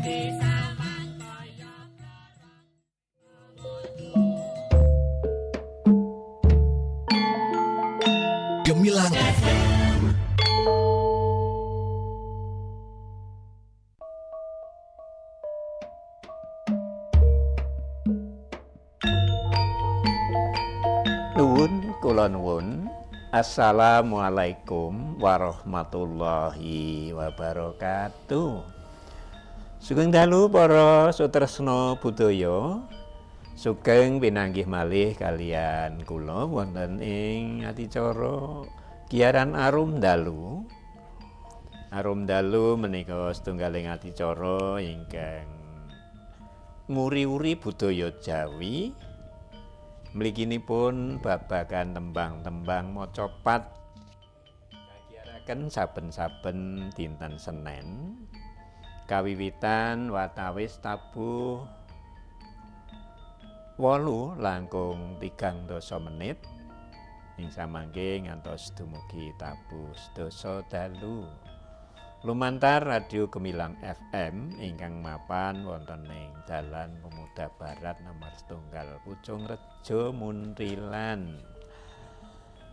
Gemilang FM. Nuwun kula nuwun. Assalamualaikum warahmatullahi wabarakatuh. Sugeng dalu para sutresna budaya. Sugeng pinanggih malih kalian kula wonten ing adicara Giaran Arum Dalu. Arum Dalu menika setunggaling adicara ingkang nguri-uri budaya Jawi. Mliginipun babagan tembang-tembang macapat kagiaraken saben-saben dinten Senen kawiwitan watawis tabuh 8:30 ing samangke ngantos dumugi tabuh sedasa dalu. Lumantar Radio Gemilang FM ingkang mapan wonten ing Dalan Pemuda Barat nomor 1 Pucung Rejo Muntilan.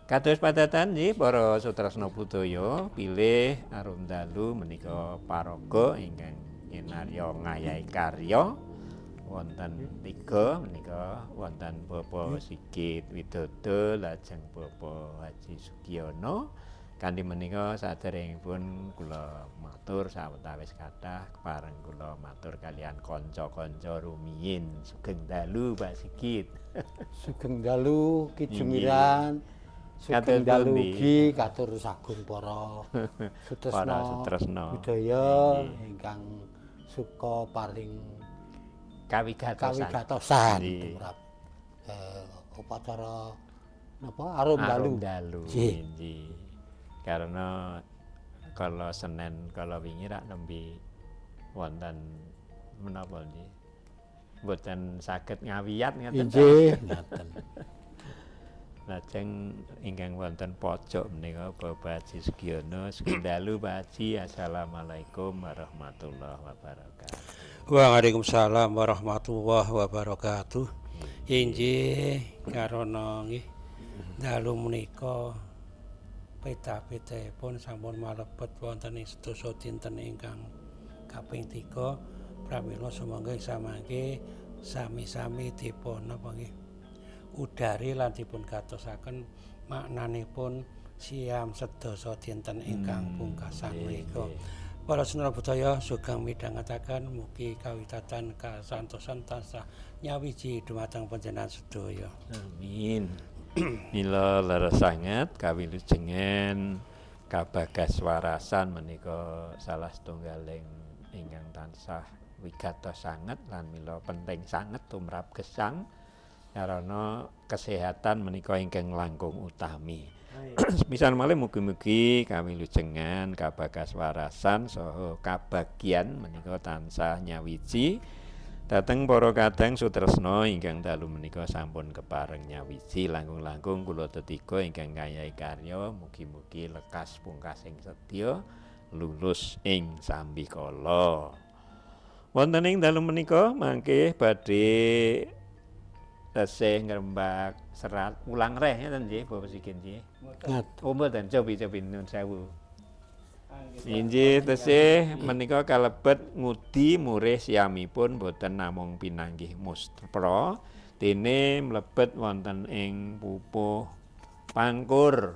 Kados padatan nggih para sutresna budaya, pilih Arum Dalu menika paraga ingkang kinarya ngayahi karya wonten tiga menika wonten Bapak Sigit Widodo lajeng Bapak Haji Sugiono. Kanthi menika saderengipun kula matur sawetawis kathah kepareng kula matur kalian kanca-kanca rumiyin. Sugeng dalu Pak Sigit. Sugeng dalu Ki Jumiran. Sugeng dalu ugi katur sagung para sutresna budaya ingkang suka paring kawigatosan tumrap upacara napa Arum Dalu. Nggih. Karena kalau Senin kalau wingi rak nembe wonten menapa nggih mboten saged ngawiyat ngaten. Nggih, ngaten. Lajeng ingkang wonten pojok menika Bapak Haji Sugiono. Sugeng dalu Pak Haji. Assalamualaikum warahmatullahi wabarakatuh. Waalaikumsalam warahmatullahi wabarakatuh. Inggih karana nggih dalu menika peta-petahipun sampun malebet wonten ing sedasa dinten ingkang kaping 3, pramila sumangga samangke sami-sami dipun napa nggih udari lan dipun gatosaken maknanipun siam sedasa dinten ingkang pungkasan menika. Para sedherek budaya sugeng midhangetaken mugi kawitatan kasantosan tansah nyawiji dumateng panjenengan sedaya. Amin. Mila leres sanget kawilujengen kabagas warasan menika salah setunggaling ingkang tansah wigatos sanget lan mila penting sanget tumrap gesang karana kesehatan menika ingkang langkung utami. Sepisan malih mugi-mugi kawilujengan kabagas warasan saha kabagyan menika tansah nyawiji dhateng para kadang sutresna ingkang dalu menika sampun kepareng nyawiji langkung-langkung kula tetiga ingkang ngayahi karya mugi-mugi lekas pungkasing sedya lulus ing sambikala. Wonten ing dalu menika mangke badhe tesih ngrembak serat ulang reh ngeten nggih Bapak Sigit nggih. Oh mboten, cobi-cobi nuwun sewu. Inggih tesih menika kalebet ngudi murih siamipun boten namung pinanggih muspra dene mlebet wonten ing pupuh pangkur.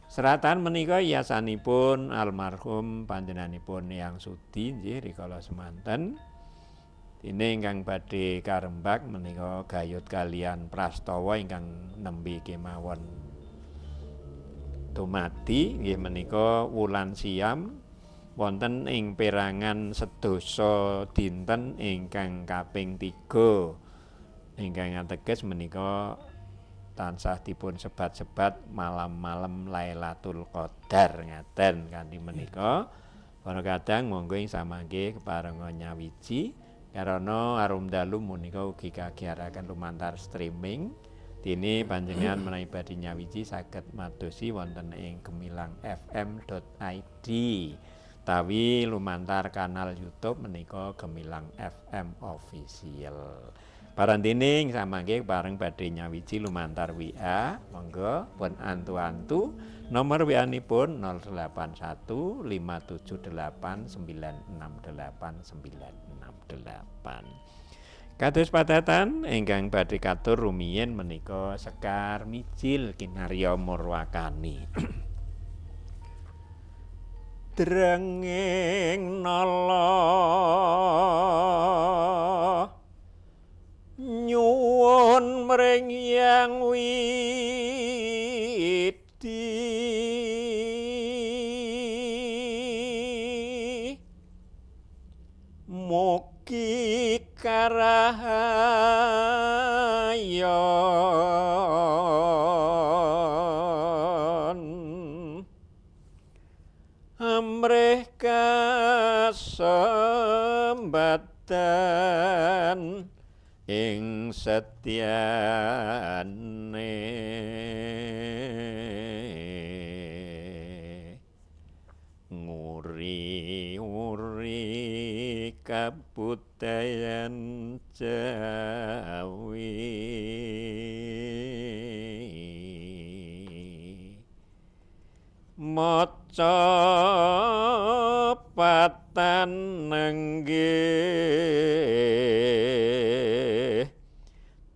Seratan menika yasanipun almarhum panjenenganipun Eyang Sudi nggih rikala semanten. Dene ingkang badhe karembak menika gayut kalian prastawa ingkang nembe kemawon dumadi nggih menika wulan siam wonten ing perangan sedasa dinten ingkang kaping 3 ingkang ateges menika tansah dipun sebat-sebat malam-malam Lailatul Qadar ngaten. Kanthi menika para kadang monggo ing samangke keparenga nyawiji karana Arum Dalu menika ugi kagiaraken lumantar streaming. Dene panjenengan menawi badhe nyawiji saged madosi wonten ing gemilangfm.id. Utawi lumantar kanal YouTube menika Gemilang FM Official. Parantining samangke bareng badhe nyawiji lumantar WA, monggo pun antu-antu. Nomor WA-nipun 081 578 968 968. Kados padatan ingkang badhe katur rumiyin menika Sekar Mijil kinarya Murwakani. Drenging nala nyuwun mring Hyang Widi, mugi karahayon amrih kasembatan ing setyane. Nguri-uri kabudayan Jawi, maca patan nenggih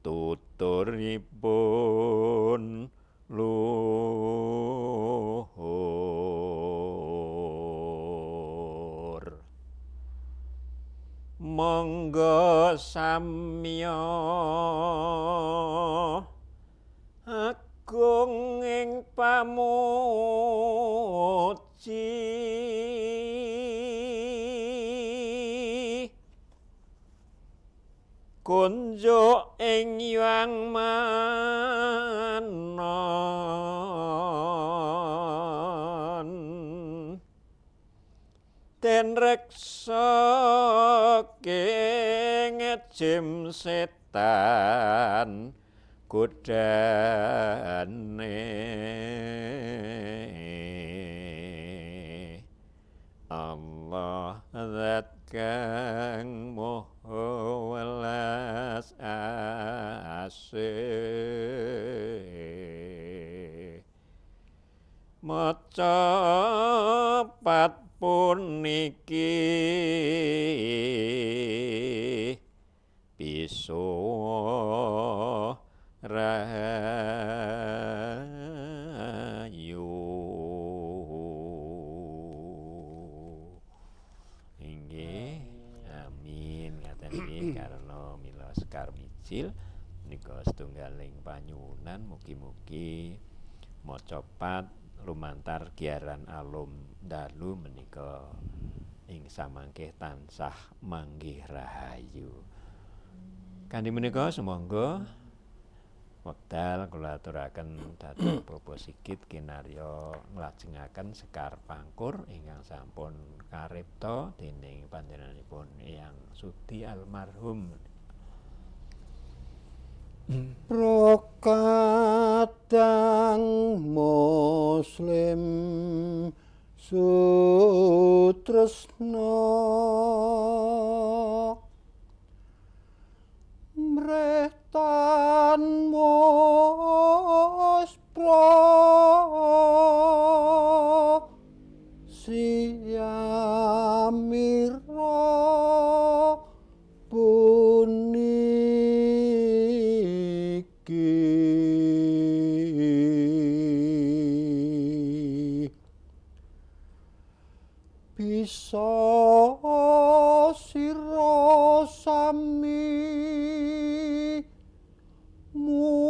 tuturipun luhur. Monggo samya agung ing pamuji, kunjuk ing Hyang Manon, den reksa kengejim setan godane. Allah zat kang maha welas asih, maca pat puniki bisa rahayu. Inggih, amin. Ngaten nggih karena mila Sekar Mijil menika setunggaling panyuwunan mugi-mugi maca pat lumantar giaran alum dalu menika ing samangke tansah manggih rahayu. Kanthi menika sumangga wekdal kula aturaken dhateng Bapak Sigit kinarya nglajengaken Sekar Pangkur ingkang sampun karipta dening panjenenganipun Eyang Sudi almarhum. Prokadang Muslim sutresna mreh tan muspra siyamira puniki bisa sira sami mungkur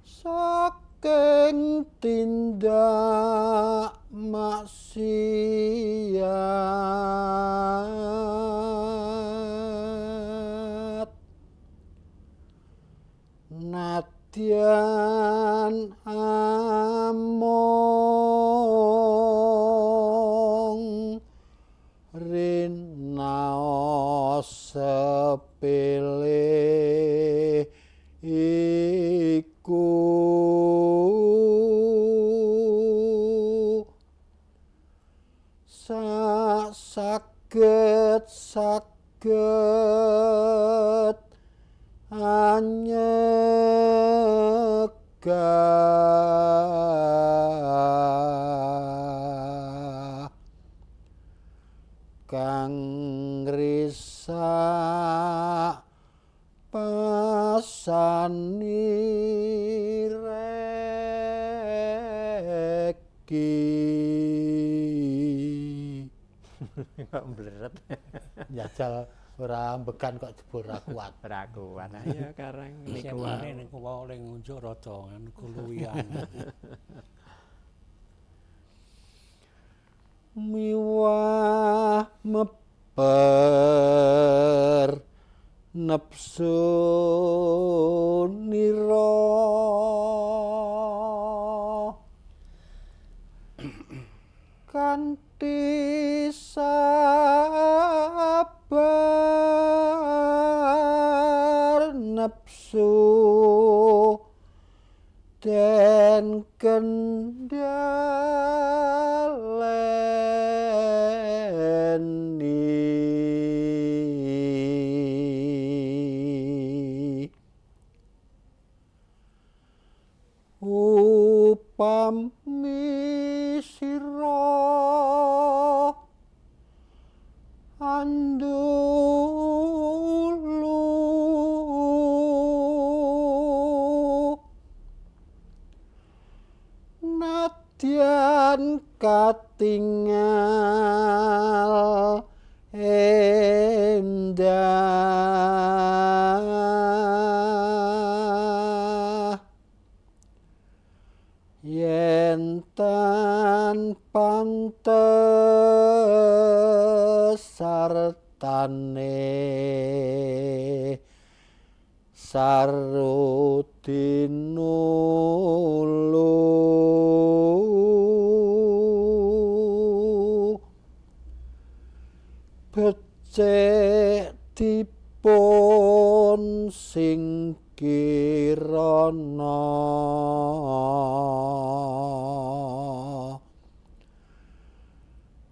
saking tindak maksiat nadyan among rinaos sepele iki. Saged saged anyegah kang ngrisak pasani reki. Kok mbleret. Njajal ora ambekan kok jebul ora kuat. Ora kuat. Ayo karang niku Semane niku wau oleh ngunjuk rada anu kuluwian. Miwah meper nepsu nira kanthi sabar nepsu den kendhaleni. Upami sira andulu nadyan katingal endah yen tan pantes sartane sarudinulu becik dipun singkirana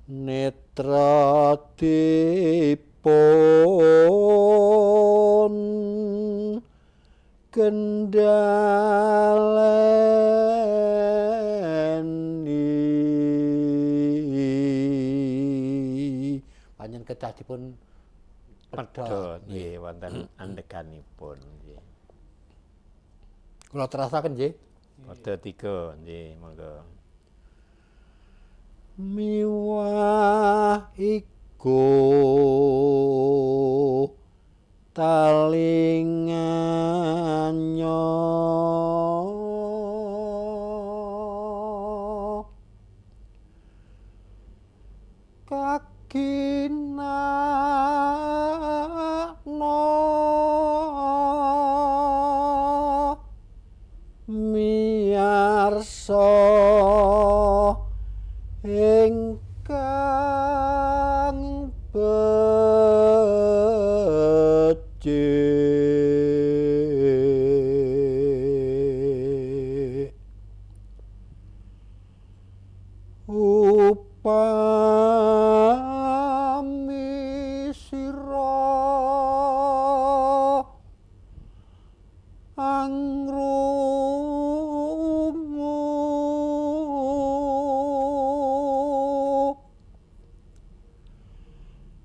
netra dipun kendhaleni. Panjen kedah dipun pedhot nggih wonten andeganipun nggih. Kula terasaken nggih. Padha tiga nggih monggo. Miwah iku talinganya kakinakna miyarsa ingkang becik. Upami sira angrungu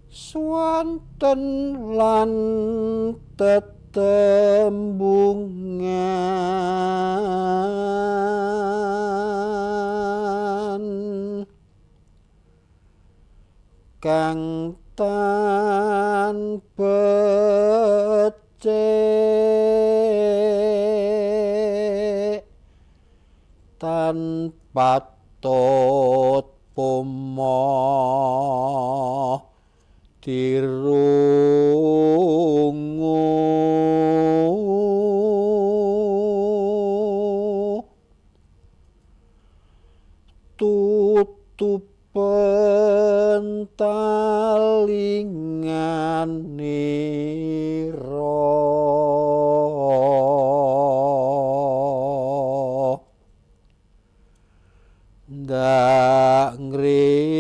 swanten lan tetembungan kang tan becik tan patut pomo dirungu tutupen talinganira ndak ngrisak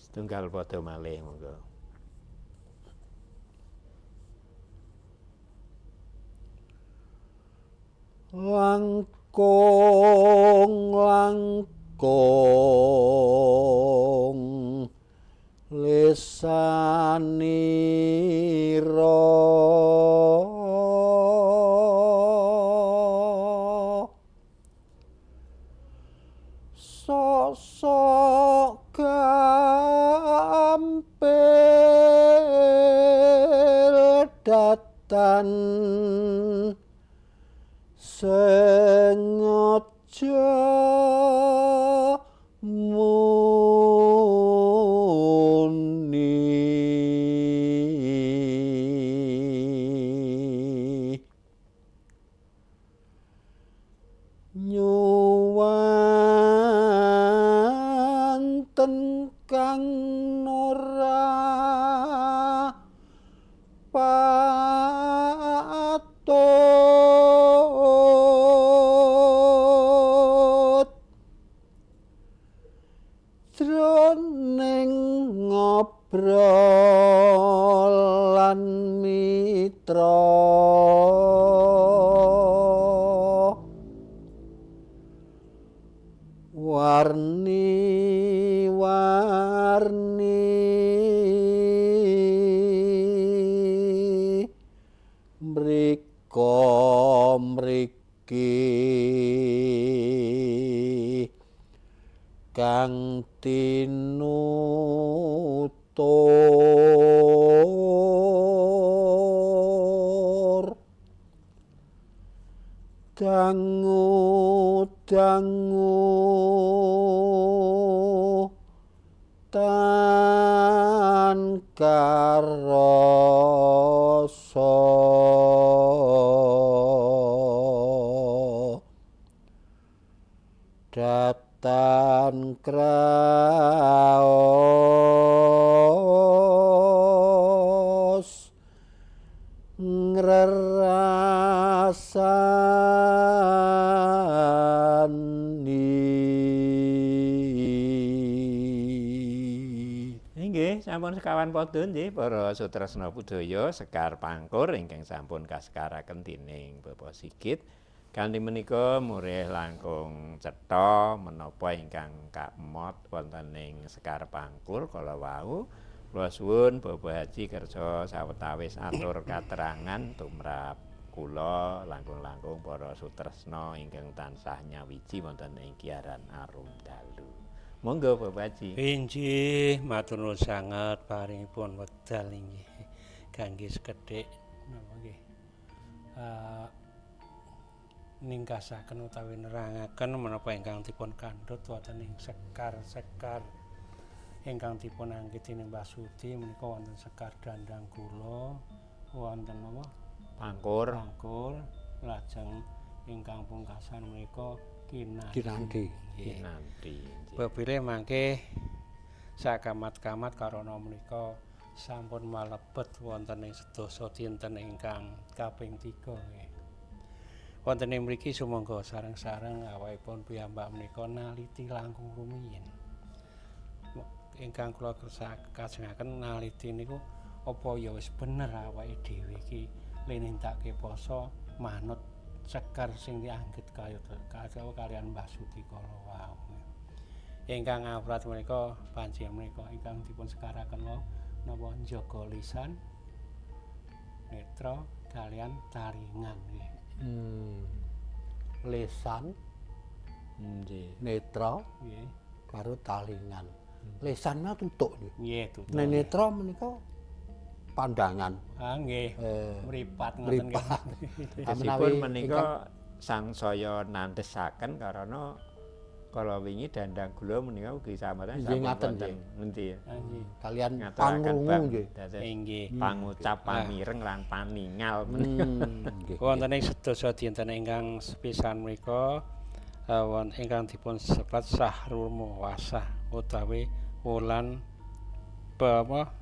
Setunggal padha malih monggo. Langkung langkung lesanira sok-sok gampil datan sengaja muni nyuwanten kang ora patut jroning ngobrolan mitra warni warni mriko mriki kang tinutur dangu dangu tan karasa datan kraos ngrerasani. Inggih, sampun sekawan padha nggih para sutresna budaya Sekar Pangkur ingkang sampun kasekaraken dening Bapak Sigit. Kanthi menika murih langkung cetha menapa ingkang kamot wonten ing Sekar Pangkur kala wau. Kula suwun Bapak Haji kersa sawetawis atur katerangan tumrap kula langkung-langkung para sutresna ingkang tansah nyawiji wonten ing Kiaran Arum Dalu. Monggo Bapak Haji. Inggih, matur nuwun sanget paringipun wekdal inggih kangge sekedhik napa nggih. Ningkasaken utawi nerangaken menapa ingkang dipun kandhut wonten ing sekar-sekar ingkang dipun anggit dening Mbah Sudi menika wonten sekar dandang gula, wonten napa? Pangkur. Pangkur, lajeng ingkang pungkasan menika kinanti. Kinanti. Kinanti. Pepilih mangke sakamat-kamat karana menika sampun malebet wonten ing sedasa dinten ingkang kaping 3 nggih. Wonten ing mriki sumangga sareng-sareng awakipun piyambak menika naliti langkung rumiyin. Ingkang kula kajengaken naliti niku apa ya wis bener awake dhewe iki linindakake poso manut sekar sing dianggit kaya kalian Mbah Sudi kala wau. Ingkang awrat menika panjenengan menika ingkang dipun sekaraken napa njaga lisan, netra kalian taringan nggih. Lisan, nggih, netra, nggih, karo talingan. Lisan mah tutuk nggih. Nggih, tutuk. Nek netra menika pandangan. Ah nggih. Mripat ngoten nggih. Tegesipun menika sangsaya nandhesaken karana kala wingi dandang gula menika ugi sampeyan sampun wonten ngendi ya. Kalian pangrungu nggih. Inggih. Pangucap, pamireng lan paningal menika. Wonten ing sedasa dinten ingkang sepisan menika wonten ingkang dipun sebat Sahrul Muwasah utawi wulan apa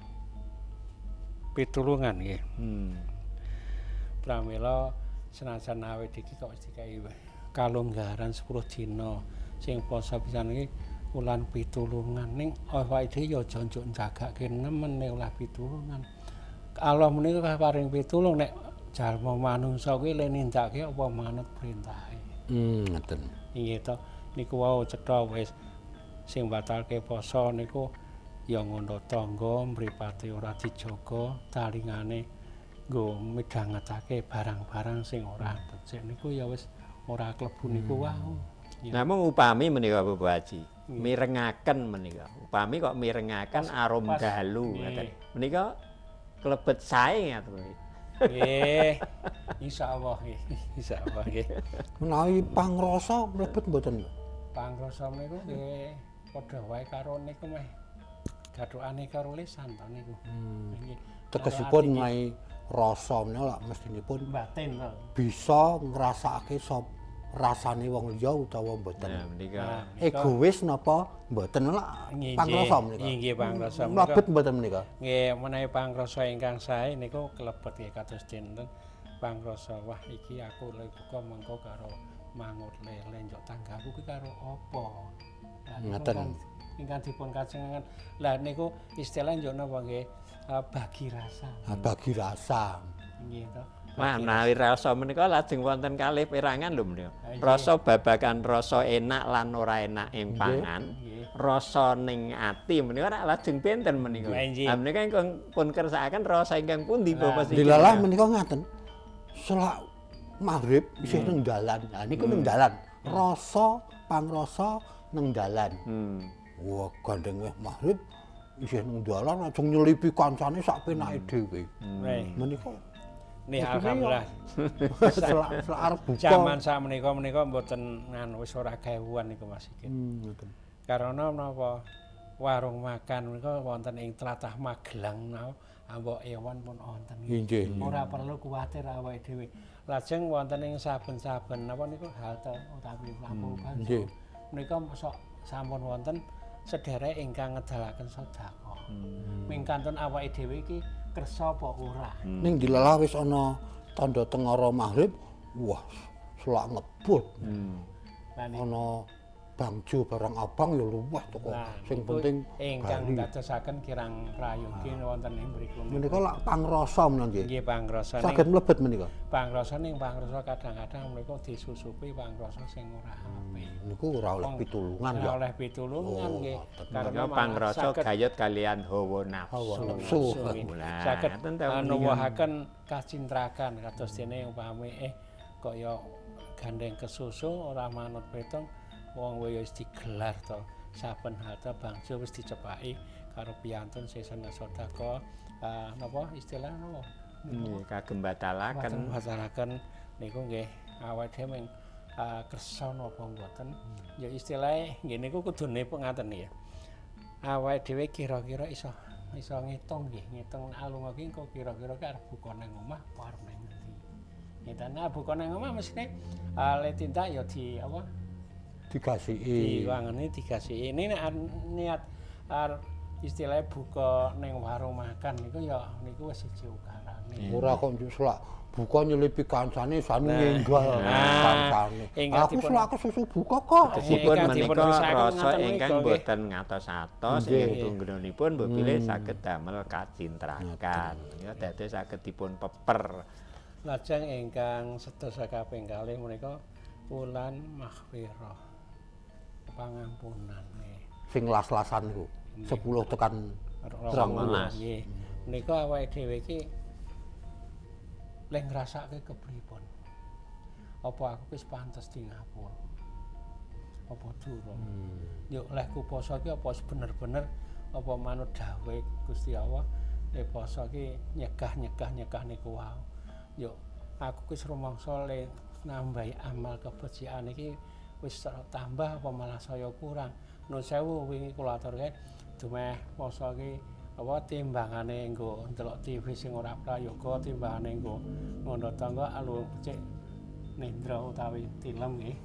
pitulungan nggih. Pramila senajan awake iki kok wis dikai Kalonggaran 10 dina sing poso pisan iki wulan pitulungan ning awake dhewe ya aja njuk njagake nemen nek ulah pitulungan. Allah menika paring pitulung nek jalma manungsa kuwi le nindakake apa manut perintahe. Ngoten. Nggih to, niku wau cetha wis sing batalke poso niku ya ngono tangga mripate ora dijaga, talingane nggo midhangetake barang-barang sing ora becik niku ya wis ora klebu niku wau. Namung upami menika Bapak Haji, mirengaken menika. Upami kok mirengaken arum dalu ngoten. Menika klebet sae ngaten. Nggih. Insyaallah nggih. Insyaallah nggih. Menawi pangrasa mlebet mboten? Pangrasa niku nggih padha wae karo niku meh gathukane karo lisan to niku. Nggih. Tegesipun menawi rasa menika lak mestinipun batin to. Bisa ngrasakake sop rasane wong liya utawa mboten. Nah, menika egois napa mboten lak pangrasa menika. Nggih, pangrasa menika. Mlebet mboten menika? Nggih, menawi pangrasa ingkang sae niku klebet nggih kados dinten pangrasa wah iki aku lek buka mengko karo mangut lele njok tanggaku ki karo apa. Ngoten. Ingkang dipun kajengaken. Lah niku istilah njok napa nggih bagi rasa. Bagi rasa. Nggih to. Wah, menawi rasa menika lajeng wonten kalih perangan lho menika. Rasa babagan rasa enak lan ora enak ing pangan, rasa ning ati menika rak lajeng benten menika. Lah menika ingkang pun kersakaken rasa ingkang pundi Bapak Sigit? Dilalah menika ngaten. Selak maghrib isih nang dalan. Lah niku nang dalan. Rasa pangrasa nang dalan. Wah, gandeng weh maghrib isih nang dalan lajeng nyelipi kancane sak penake dhewe. Menika nih alhamdulillah. Selak arep buka. Jaman sakmenika menika mboten nganu wis ora gawuan niku Mas Sigit. Ngoten. Karena menapa warung makan menika wonten ing tlatah Magelang napa ambok ewon pun wonten. Nggih. Ora perlu kuwatir awake dhewe. Lajeng wonten ing saben-saben napa niku halte utawi lampu bangsa. Menika sok sampun wonten sederek ingkang ngedalaken sedekah. Mingkantun awake dhewe iki kersa apa ora. Ning dilalah wis ana tandha tengara maghrib, wah selak ngebut. Ana bangjo barang abang ya luweh teko. Sing penting ingkang dadosaken kirang prayogi wonten ing mriku. Menika lak pangrasa menawa nggih. Nggih pangrasa. Saged mlebet menika. Pangrasa ning pangrasa kadang-kadang menika disusupi pangrasa sing ora apik. Niku ora oleh pitulungan ya. Ora oleh pitulungan nggih. Karena pangrasa gayut kalian hawa nafsu. Hawa nafsu. Saged nuwuhaken kacintrakan kados dene upami kok ya gandeng kesusu ora manut petung. Wong wis digelar to saben halte bangsa wis dicepaki karo piyantun sesana sedekah napa istilah napa nggih kagem batalaken batalaken niku nggih awake dhewe ming kersa napa mboten ya istilahe nggih niku kudune ngaten nggih awake dhewe kira-kira iso ngitung nggih ngitung alunga ki engko kira-kira ki arep buka nang omah apa arep nang ngendi nggih nek buka nang omah mesthine le tindak ya di apa digasiki diwangeni digasiki ini nek niat istilahnya buka ning warung makan niku ya niku wis siji ukarane ora kok njuk selak buka nyelipi kancane sanu ninggal kancane aku selak kesusu buka kok tesipun menika rasa ingkang boten ngatos-atos ing tunggunipun mbok bilih saged damel kacintrakan ya dados saged dipun peper. Lajeng ingkang sedasa kaping kalih menika wulan maghfirah pangampunan sing las-lasan niku 10 tekan 12 nggih menika awake dhewe iki leh ngrasake kepripun apa aku wis pantes di ngapura apa durung yo lehku poso iki apa bener-bener apa manut dawuhe Gusti Allah le poso iki nyegah-nyegah niku wae yo aku wis rumangsa le nambahi amal kebecikan iki wis tambah apa malah saya kurang. Nun sewu wingi kula aturke dumeh poso iki apa timbangane nggo ndelok TV sing ora prayoga timbangane nggo ngono tangga alu becik nendra utawi tilem nggih.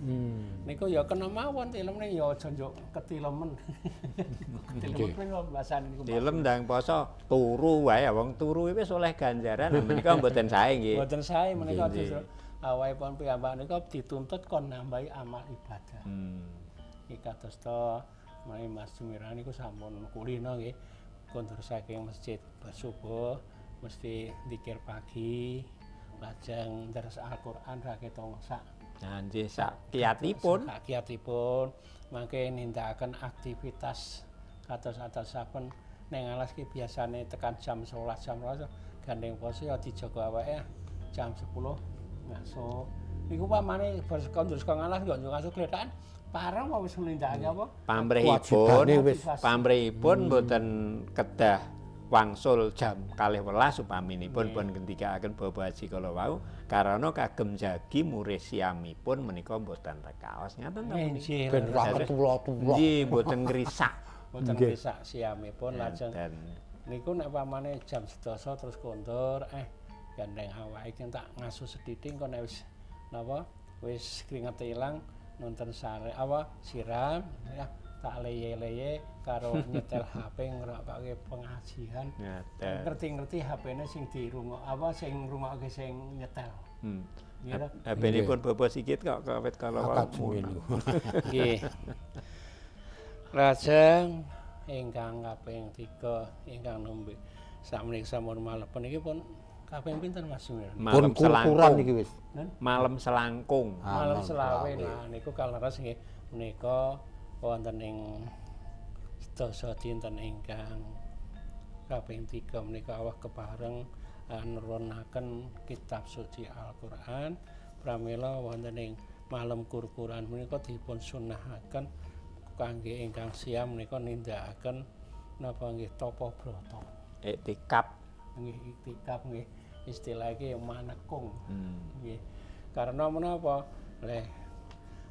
Niku ya kena mawon tilem ning ya aja njuk ketilemen. Ketilemen kuwi pembahasan niku. Tilem ndang poso turu wae wong turu wis oleh ganjaran menika mboten sae nggih. Mboten sae menika justru Awakipun piyambak nika dituntut kon nambahi amal ibadah. Iki kados to menawi Mas Jumiran niku sampun kulino nggih. Kondur saking masjid subuh mesti zikir pagi, lajeng deres Al-Qur'an ra ketong sak. Nah, nggih sak kiyatipun. Sak kiyatipun mangke nindakaken aktivitas kados-adosaken ning alas ki biasane tekan jam 11 jam 12 gandeng poso ya dijaga awake jam 10 ngaso. Niku pamane bar kondur saka ngalas kok ngaso glethakan pareng apa wis nindakake apa? Pamrihipun wis. Pamrihipun mboten kedah wangsul jam 12 upaminipun pun ngendikaaken Bapak Haji kala wau karana kagem jagi murih siamipun menika mboten rekaos ngaten ta punika. Ben ra ketula-tula. Nggih mboten ngrisak. Mboten ngrisak siamipun lajeng niku nek pamane jam 10 terus kondur gandeng awake iki tak ngasu sethithik kok nek wis napa wis kringete ilang nonton sare apa siram ya tak leye-leye karo nyetel HP ngrungokake pengajian. Ngerti-ngerti HP-ne sing dirungok apa sing ngrungokke sing nyetel. HP-nipun Bapak Sigit kok kawit kala wau. Nggih. Lajeng ingkang kaping 3 ingkang nembe sakmenika sampun malem niki pun kaping pinten Mas Sumir? Malam selangkung niki wis. Malam selangkung. Malam selawe. Nah niku kaleres nggih menika wonten ing sedasa dinten ingkang kaping 3 menika awah kepareng nurunaken kitab suci Al-Qur'an. Pramila wonten ing malam kurkuran menika dipun sunahaken kangge ingkang siam menika nindakaken napa nggih tapa brata. Iktikaf. Nggih iktikaf nggih istilah iki manekung. Nggih. Karena menapa? Leh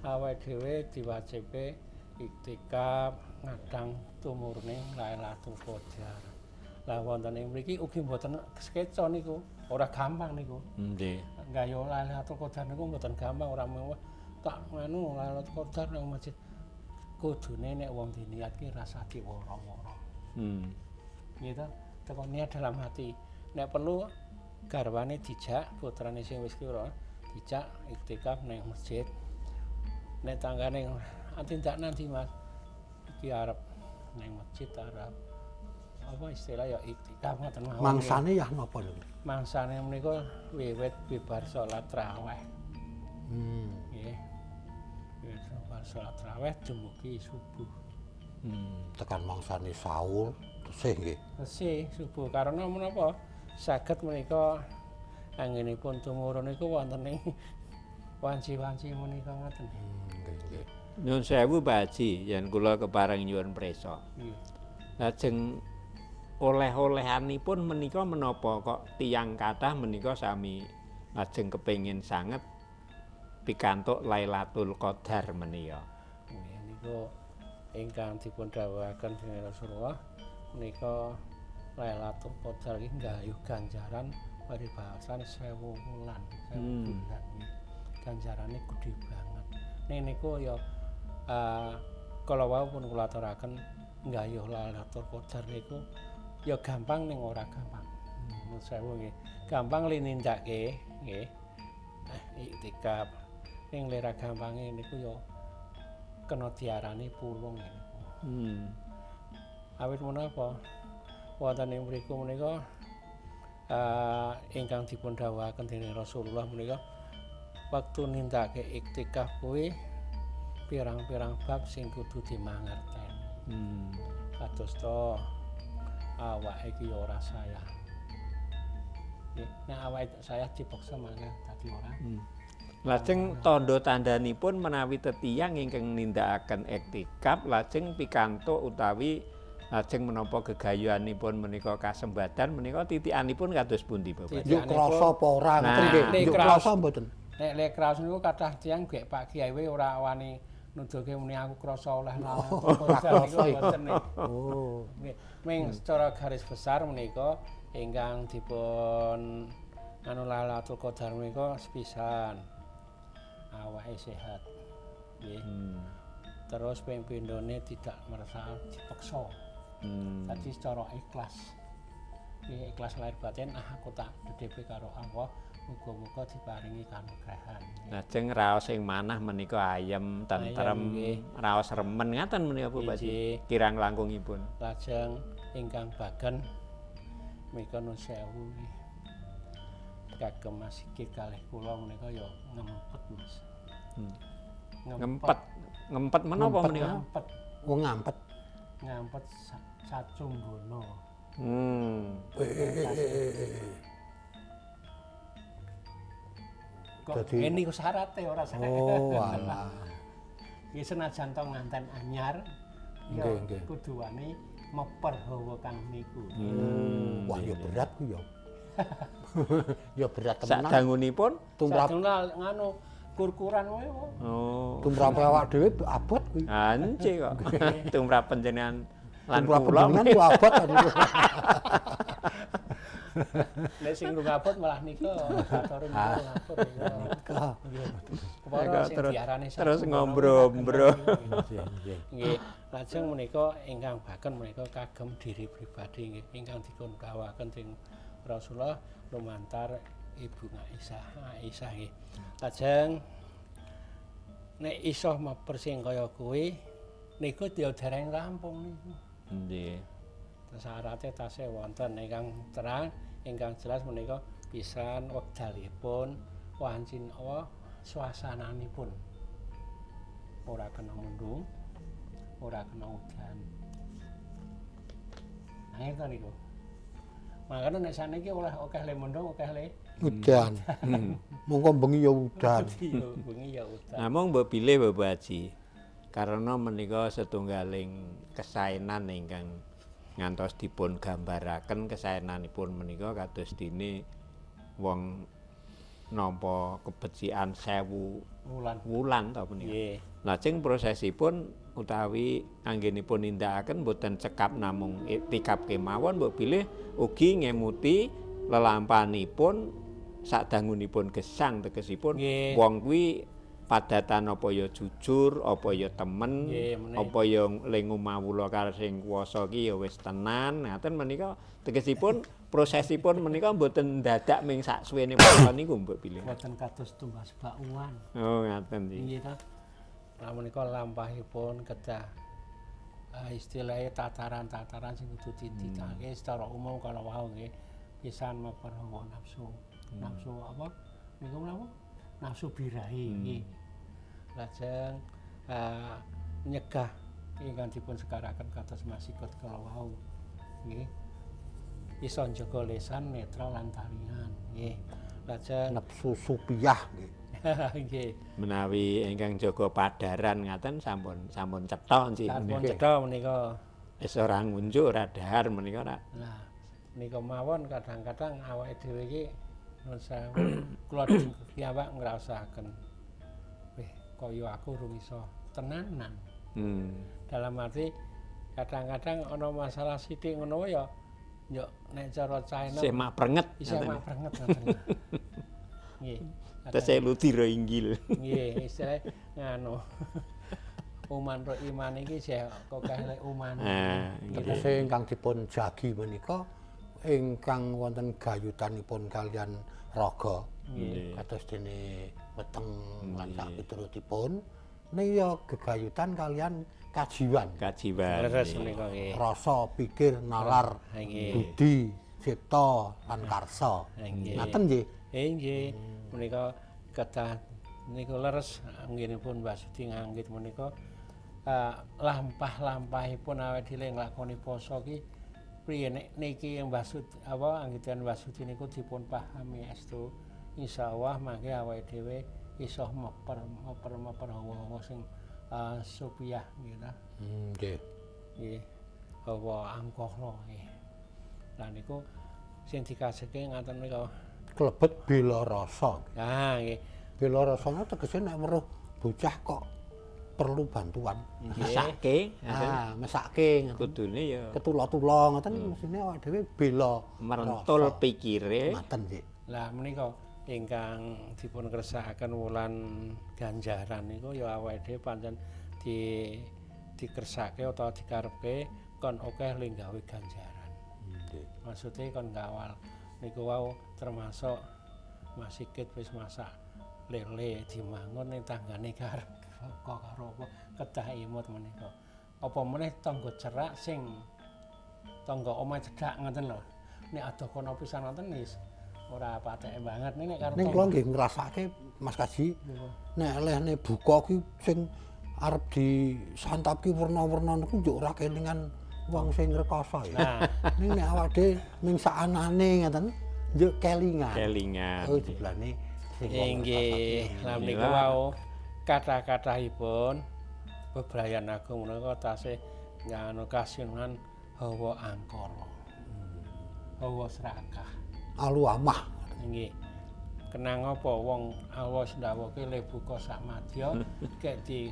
awake dhewe diwajibe iktikaf ngadang tumurune Lailatul Qadar. Lah wonten ing mriki ugi mboten skeca niku, ora gampang niku. Nggih. Nggayuh Lailatul Qadar niku mboten gampang, ora mung tak nganu Lailatul Qadar nang masjid. Kudune nek wong diniat ki rasa diworo-woro. Gitu, teko niat dalam hati. Nek perlu garwane dijak, putrane sing wis kira dijak iktikaf nang masjid. Nek tanggane tindak nanti Mas, iki arep nang masjid arep apa istilah ya iktikaf ngoten mawon. Mangsane ya napa niku? Mangsane menika wiwit bibar salat tarawih. Nggih. Wiwit bibar salat tarawih dumugi subuh. Tekan mangsane sahur tesih nggih. Tesih subuh karena menapa saged menika anggenipun tumurun niku wonten ing wanci-wanci menika ngoten. Nggih nggih. Nyuwun sewu Pak Haji, yen kula kepareng nyuwun prisa. Nggih. Lajeng oleh-olehanipun menika menapa kok tiyang kathah menika sami lajeng kepengin sanget pikantuk Lailatul Qadar menika. Nggih niku ingkang dipun dawuhaken dening Rasulullah menika Lailatul Qadar iki nggayuh ganjaran paribasan 1000 wulan, 1000 bulan. Ganjarane gedhe banget. Ning niku ya kala wau pun kula aturaken nggayuh Lailatul Qadar niku ya gampang ning ora gampang. Nuwun sewu nggih. Gampang li nindakake nggih. Iktikaf ning lera gampange niku ya kena diarani pulung niku. Awit menapa wonten ing mriku menika ingkang dipun dawuhaken dening Rasulullah menika wektu nindakake iktikaf kuwi pirang-pirang bab sing kudu dimangerteni. Kados to awake iki ora sayah. Nggih, nek awake sayah dipaksa mangga dadi ora. Lajeng tandha tandhanipun menawi tetiyang ingkang nindakaken iktikaf lajeng pikantuk utawi lajeng menapa gegayuhanipun menika kasembadan menika titikanipun kados pundi Bapak? Njuk krasa apa ora ngoten nggih? Njuk krasa mboten? Nek lek kraos niku kathah tiyang gek Pak Kiai we ora wani nuduhke muni aku krasa oleh Lailatul Qadar niku mboten. Oh. Nggih, ming secara garis besar menika ingkang dipun anu Lailatul Qadar menika sepisan awake sehat. Nggih. Terus ping pindhone tidak merasa dipaksa. Dadi secara ikhlas. Nggih, ikhlas lahir batin, ah aku tak dedepe karo Allah, Muga-muga diparingi kanugrahan. Lajeng raos sing manah menika ayem, tentrem, raos remen ngaten menika Bapak. Kirang langkungipun. Lajeng ingkang bagen menika nun sewu nggih. Kagem Mas Sigit kalih kula menika ya ngempet, Mas. Ngempet. Ngempet menapa menika? Ngempet. Wong ngampet. Ngampet sacunggono. Kok ngene iku syarate ora sah. Oh, alah. Iki senajan to nganten anyar, ya kudu wani meper hawa kang niku. Wah, ya berat ku ya. Ya berat temenan. Sadangunipun tumrap nganu kur-kuran wae. Oh. Tumrap awak dhewe abot kuwi. Ance kok. Tumrap panjenengan lan kula kula ku abot. Nek sing ngabot malah nika atore ngabot nika. Terus ngombro-ombro. Nggih, lajeng menika ingkang baken menika kagem diri pribadi nggih ingkang dipun dawuhaken dening Rasulullah lumantar Ibu Aisyah, Aisyah nggih. Lajeng nek iso meper sing kaya kuwi niku ya dereng rampung niku. Nggih. Syarate tasih wonten ingkang terang, ingkang jelas menika pisan wekdalipun wancin apa suasananipun. Ora kena mendung, ora kena udan. Nah, itu niku. Makane nek saniki oleh akeh le mendung, akeh le udan. Mongko bengi ya udan. Bengi ya udan. Namung mbok bilih Bapak Haji. Karena menika setunggaling kesaenan ingkang ngantos dipun gambaraken kesaenanipun menika kados dene wong nampa kebecikan 1000 wulan ta menika. Nggih. Lajeng prosesipun utawi anggenipun nindakaken boten cekap namung iktikaf kemawon mbok bilih ugi ngemuti lelampanipun sadangunipun gesang tegesipun wong kuwi padatan apa ya jujur, apa ya temen, apa ya le ngumawula karo sing kuwasa ki ya wis tenan. Ngaten menika tegesipun prosesipun menika mboten dadak ming sak suwene wektu niku mbok bilih. Mboten kados tumbas bakwan. Oh, ngaten iki. Nggih ta. Lah menika lampahipun kedah istilahnya tataran-tataran sing kudu dititahke secara umum kalau wau nggih pisan meper hawa nafsu. Nafsu apa? Niku menapa? Nafsu birahi nggih. Lajeng nyegah ingkang dipun sekaraken kados masikot kala wau nggih. Iso njaga lesan, netra lan talingan nggih. Lajeng nafsu supiah nggih. Nggih. Menawi ingkang jaga padaran ngaten sampun sampun cetha nggih. Sampun cetha menika. Wis ora ngunjuk ora dahar menika ora. Lah nika mawon kadang-kadang awake dhewe iki nun sewu kula piyambak ngrasakaken. Wih, kaya aku urung iso tenanan. Dalam arti kadang-kadang ana masalah sithik ngono ya yo nek cara China isih mak prenget. Isih mak prenget ngoten. Nggih. Tesih ludira inggil. Nggih, istilah nganu. Uman ro iman iki isih kokeh lek uman. Tegese ingkang dipun jagi menika ingkang wonten gayutanipun kalian raga. Kados dene weteng lan sak piturutipun nika gegayutan kalian kajiwan. Kajiwan. Leres menika nggih. Rasa, pikir, nalar, budi, cipta lan karsa. Ngaten nggih. Nggih. Menika kedah niku leres anggenipun Mbah Sudi nganggit menika lampah-lampahipun awake dhewe nglakoni poso ki priye nek niki Mbah Sudi apa anggitan Mbah Sudi niku dipun pahami estu insyaallah mangke awake dhewe iso meper meper hawa-hawa sing supiah nggih ta. Nggih. Nggih. Hawa angkara nggih. Lah niku sing dikasihke ngaten menika klebet bela rasa. Ah nggih. Bela rasane tegese nek weruh bocah kok perlu bantuan. Mesake, ah, mesake kudune ya ketula-tula ngoten mestine awake dhewe bela merentul pikire. Ngoten nggih. Lah menika ingkang dipun kersakaken wulan ganjaran niku ya awake dhewe pancen dikersake utawa dikarepke kon akeh le gawe ganjaran. Nggih. Maksude kon ngawal niku wau termasuk Mas Sigit wis masak lele dimangun ning tanggane karo karo apa kedah imut menika. Apa meneh tangga cerak sing tangga omahe cedhak ngoten lho. Nek adoh kono pisan ngoten wis ora pateke banget nek karo Ning kula nggih ngrasake Mas Kaji, nek lehne buka ki sing arep disantap ki werna-werna niku njuk ora kelingan wong sing rekoso ya. Nah. Ning nek awake dhewe ning saanane ngoten njuk kelingan. Kelingan. Oh jebulane sing wong Inggih, lha menika wau kathah-kathahipun bebrayan agung menika tasih nganu kasinan hawa angkara. Hawa serakah. Alu amah. Nggih. Kenang apa wong awas ndawuhke le buka sak madya kek di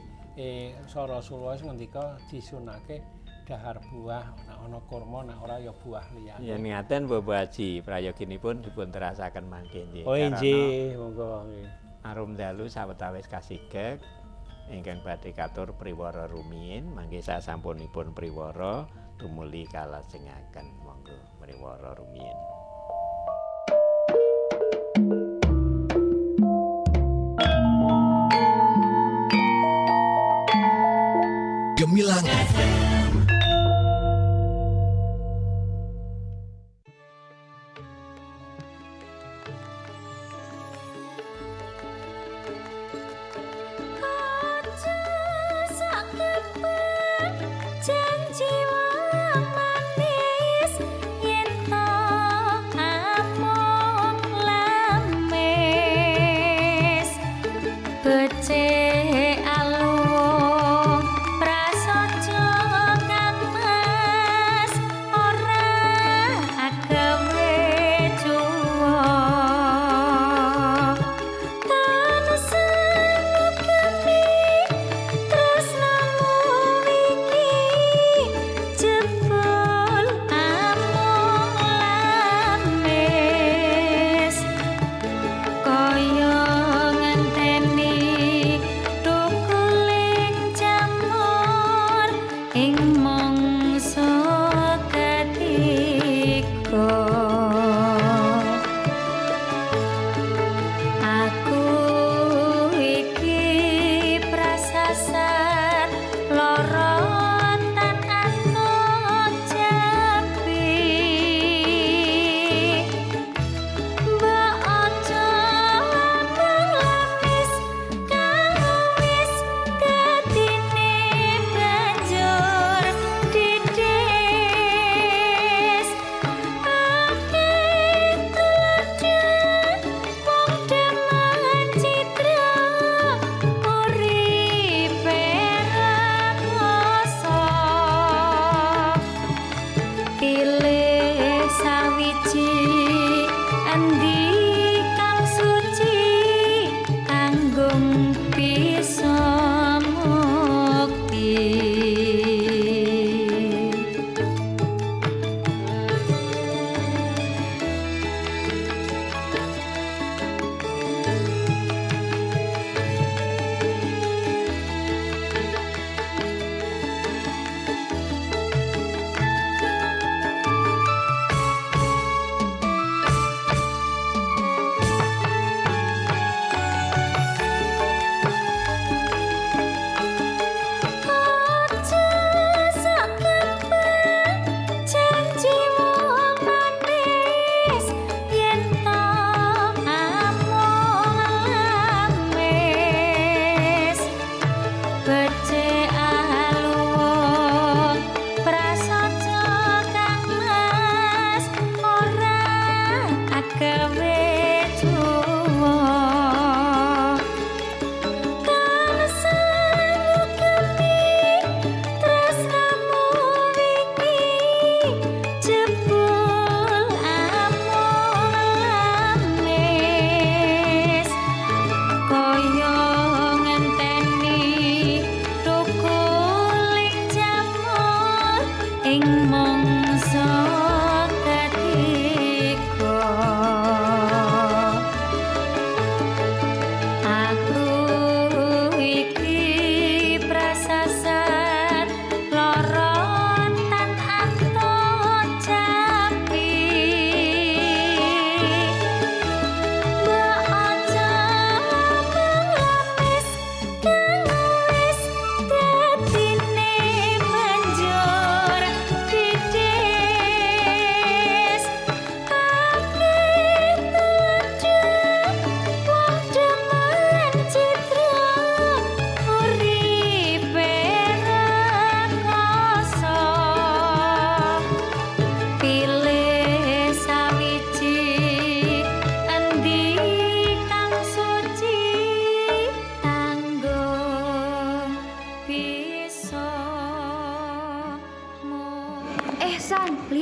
Rasulullah ngendika disunake dahar buah, nek ana kurma nek ora ya buah liyane. Yen ngaten Bapak Haji, prayoginipun dipun terasaken mangke nggih. Oh inggih, monggo nggih. Arum dalu sawetawis kasigek ingkang badhe katur priwara rumiyin mangke sasampunipun priwara tumuli kalajengaken. Monggo priwara rumiyin. Gemilang FM. Aja sak kepeng janji wong manis yen to amung lamis becik alung prasaja.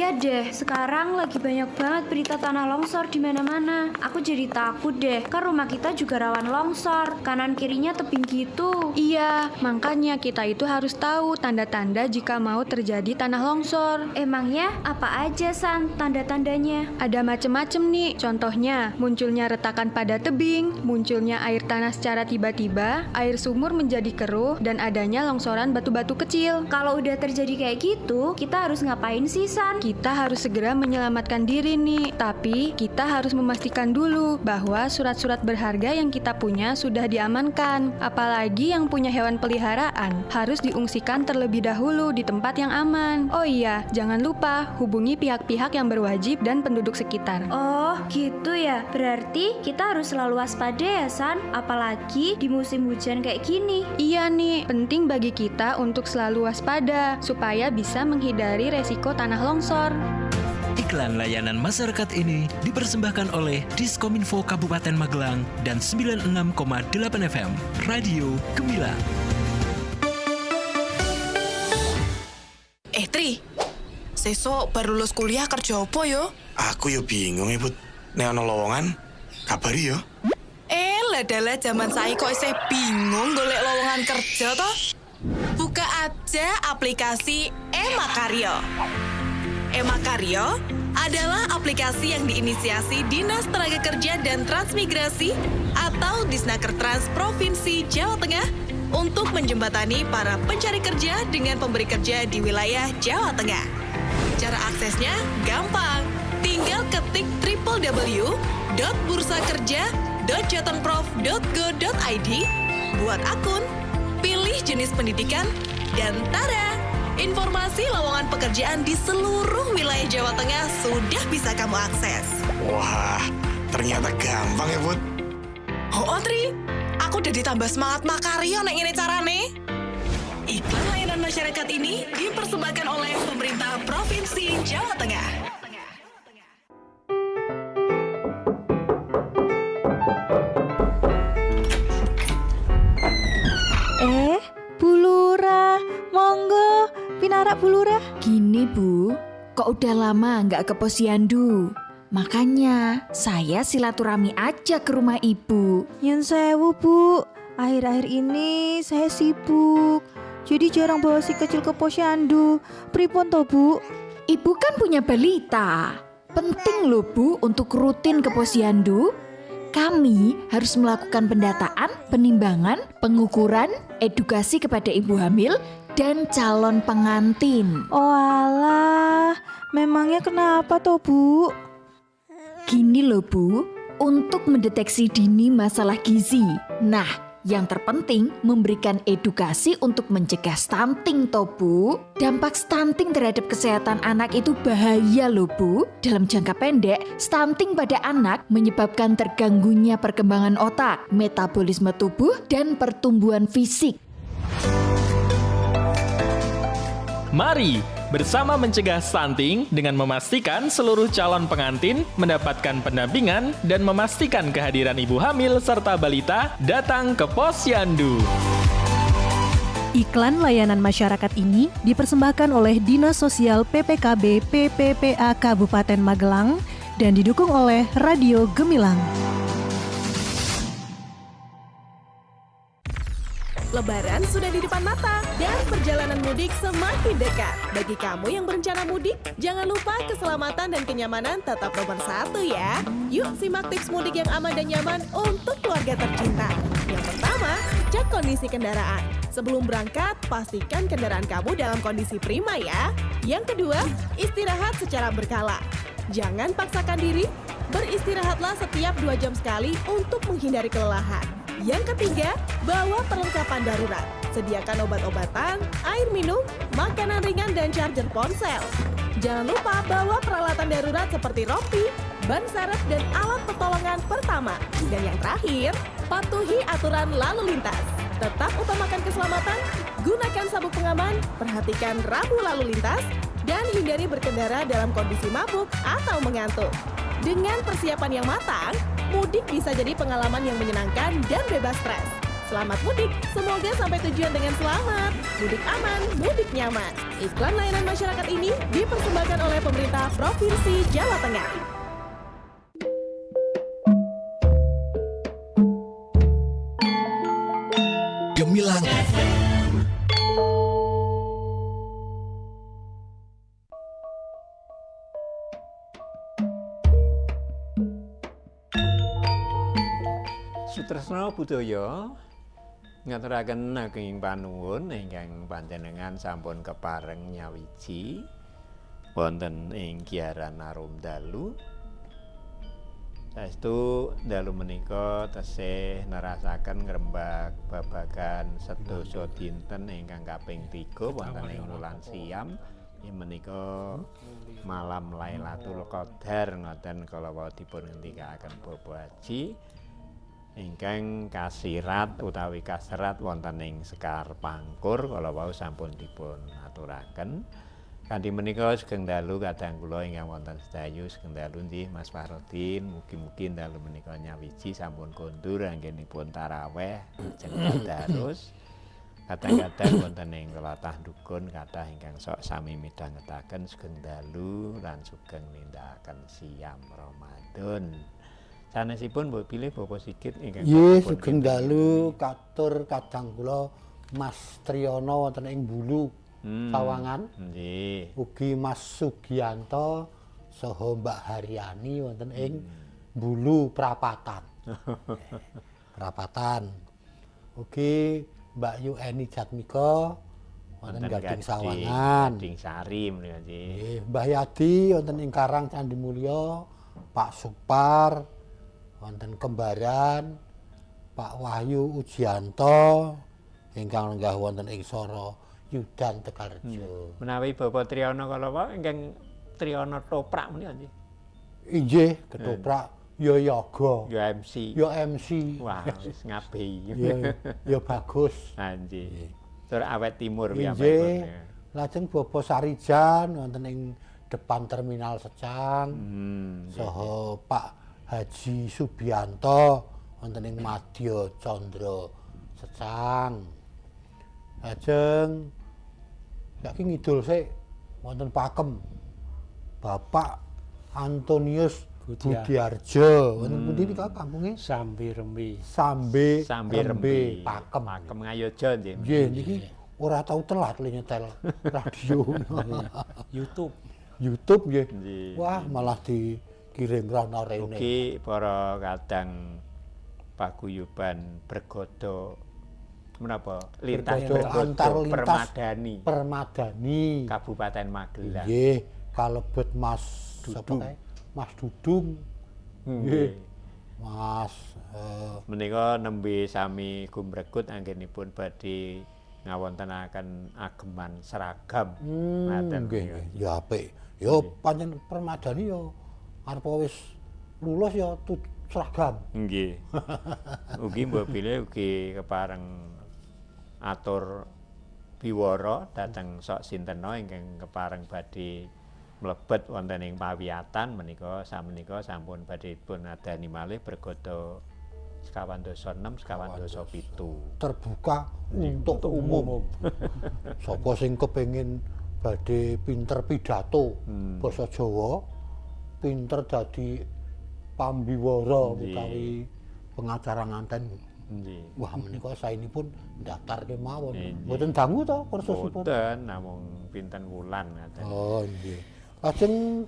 Iya deh, sekarang lagi banyak banget berita tanah longsor di mana-mana. Aku jadi takut deh, kan rumah kita juga rawan longsor. Kanan kirinya tebing gitu. Iya, makanya kita itu harus tahu tanda-tanda jika mau terjadi tanah longsor. Emangnya apa aja, San, tanda-tandanya? Ada macem-macem nih, contohnya munculnya retakan pada tebing, munculnya air tanah secara tiba-tiba, air sumur menjadi keruh, dan adanya longsoran batu-batu kecil. Kalau udah terjadi kayak gitu, kita harus ngapain sih, San? Kita harus segera menyelamatkan diri nih, tapi kita harus memastikan dulu bahwa surat-surat berharga yang kita punya sudah diamankan. Apalagi yang punya hewan peliharaan harus diungsikan terlebih dahulu di tempat yang aman. Oh iya, jangan lupa hubungi pihak-pihak yang berwajib dan penduduk sekitar. Oh, gitu ya. Berarti kita harus selalu waspada ya, San. Apalagi di musim hujan kayak gini. Iya nih, penting bagi kita untuk selalu waspada supaya bisa menghindari resiko tanah longsor. Iklan layanan masyarakat ini dipersembahkan oleh Diskominfo Kabupaten Magelang dan 96,8 FM Radio Gemilang. Tri, sesuk baru lulus kuliah kerja apa yo? Aku yo bingung ya, Bud. Nek ana lowongan, kabari yo. Ladalah zaman saiki kok isih bingung golek lowongan kerja toh? Buka aja aplikasi e-Makaryo. E-Makaryo adalah aplikasi yang diinisiasi Dinas Tenaga Kerja dan Transmigrasi atau Disnakertrans Provinsi Jawa Tengah untuk menjembatani para pencari kerja dengan pemberi kerja di wilayah Jawa Tengah. Cara aksesnya gampang. Tinggal ketik www.bursakerja.jatengprov.go.id, buat akun, pilih jenis pendidikan, dan tada! Informasi lowongan pekerjaan di seluruh wilayah Jawa Tengah sudah bisa kamu akses. Wah, ternyata gampang ya, Bud. Oh, Tri, aku udah ditambah semangat makaryo nek ngene carane. Iklan layanan masyarakat ini dipersembahkan oleh pemerintah Provinsi Jawa Tengah. Bu Lurah, monggo, pinarak Bu Lurah. Gini Bu, kok udah lama nggak ke posyandu? Makanya saya silaturahmi aja ke rumah ibu. Nyun sewu Bu, akhir-akhir ini saya sibuk. Jadi jarang bawa si kecil ke posyandu. Pripun toh Bu? Ibu kan punya balita. Penting loh Bu untuk rutin ke posyandu. Kami harus melakukan pendataan, penimbangan, pengukuran, edukasi kepada ibu hamil dan calon pengantin. Oh alah, memangnya kenapa toh Bu? Gini loh Bu, untuk mendeteksi dini masalah gizi. Nah, yang terpenting memberikan edukasi untuk mencegah stunting toh Bu. Dampak stunting terhadap kesehatan anak itu bahaya loh Bu. Dalam jangka pendek, stunting pada anak menyebabkan terganggunya perkembangan otak, metabolisme tubuh, dan pertumbuhan fisik. Mari bersama mencegah stunting dengan memastikan seluruh calon pengantin mendapatkan pendampingan dan memastikan kehadiran ibu hamil serta balita datang ke posyandu. Iklan layanan masyarakat ini dipersembahkan oleh Dinas Sosial PPKB PPPA Kabupaten Magelang dan didukung oleh Radio Gemilang. Lebaran sudah di depan mata dan perjalanan mudik semakin dekat. Bagi kamu yang berencana mudik, jangan lupa keselamatan dan kenyamanan tetap nomor satu ya. Yuk simak tips mudik yang aman dan nyaman untuk keluarga tercinta. Yang pertama, cek kondisi kendaraan. Sebelum berangkat, pastikan kendaraan kamu dalam kondisi prima ya. Yang kedua, istirahat secara berkala. Jangan paksakan diri, beristirahatlah setiap 2 jam sekali untuk menghindari kelelahan. Yang ketiga, bawa perlengkapan darurat. Sediakan obat-obatan, air minum, makanan ringan, dan charger ponsel. Jangan lupa bawa peralatan darurat seperti rompi, ban serep, dan alat pertolongan pertama. Dan yang terakhir, patuhi aturan lalu lintas. Tetap utamakan keselamatan, gunakan sabuk pengaman, perhatikan rambu lalu lintas, dan hindari berkendara dalam kondisi mabuk atau mengantuk. Dengan persiapan yang matang, mudik bisa jadi pengalaman yang menyenangkan dan bebas stres. Selamat mudik, semoga sampai tujuan dengan selamat. Mudik aman, mudik nyaman. Iklan layanan masyarakat ini dipersembahkan oleh pemerintah Provinsi Jawa Tengah. Gemilang FM. Sutresna budaya ngaturaken agenging panuwun ingkang panjenengan sampun kepareng nyawiji wonten ing Giaran Arum Dalu. Saestu dalu menika tesih nerasaken ngrembak babagan sedasa dinten ingkang kaping 3 wonten ing wulan Siam. Inggih menika malam Lailatul Qadar ngoten kala wau dipun ngendikaaken Bapak Haji ingkang kasirat utawi kaserat wonten ing Sekar Pangkur kala wau sampun dipun aturaken. Kanthi menika sugeng dalu kadang kula ingkang wonten sedayu, sugeng dalu nggih Mas Fahrodin, mugi-mugi dalu menika nyawiji sampun kondur anggenipun taraweh lajeng tadarus. Kadang-kadang wonten ing tlatah Dukun kathah ingkang sok sami midhangetaken sugeng dalu lan sugeng nindakaken siam Ramadan. Sanesipun mbok bilih Bapak Sigit ingkang nggih sugeng dalu katur kadang kula Mas Triyono wonten ing Bulu Sawangan. Nggih. Ugi Mas Sugianto saha Mbak Haryani wonten ing Bulu Prapatan. Prapatan. Ugi Mbak Yu Eni Jatmika wonten Gading Sawangan. Gading Sari menika nggih. Nggih, Mbah Yadi wonten ing Karang Candi Mulya, Pak Supar wonten Kembaran, Pak Wahyu Ujianto ingkang lenggah wonten ing Soro Yudan Tegalrejo. Menawi Bapak Triyono kala wau ingkang Triyono Toprak menika nggih. Inggih, ketoprak ya yoga. Ya MC. Ya MC. Wah, wis ngabehi. Ya bagus. Ha nggih. Tur awet timur piyambakipun. Lajeng Bapak Sarijan wonten ing depan Terminal Secang. Saha Pak Haji Subianto wonten ing Madya Candra Secang. Lajeng saiki ngidul sik wonten Pakem. Bapak Antonius Budiarjo. Wonten pundi nika kampunge? Sambi Rembe. Sambi Rembe Pakem. Pakem Ngayoja nggih. Nggih niki ora tau telat le nyetel radio. YouTube. YouTube nggih. Wah, malah dikirim rono rene. Ugi para kadang paguyuban Bergodo menapa lintas Bergodo antar lintas Permadani. Permadani Kabupaten Magelang. Nggih, kalebet Mas Dudung. Sapa kae? Mas Dudung. Nggih. Mas menika nembe sami gumregut anggenipun badhe ngawontenaken ageman seragam. Ngaten nggih. Ya apik. Ya pancen Permadani ya arep wis lulus ya seragam. Nggih. Ugi mbok bilih ugi kepareng atur biwara dhateng sok sintena ingkang kepareng badhe mlebet wonten ing pawiyatan menika samenika sampun badhe dipun adani malih bergodo 96 97 terbuka untuk umum. Sapa sing kepengin badhe pinter pidato basa Jawa, pinter dadi pambiwara utawi pengacara nganten. Wah menika saenipun ndaftar kemawon. Mboten dangu to kursusipun? Mboten, namung pinten wulan ngaten. Oh nggih. Lajeng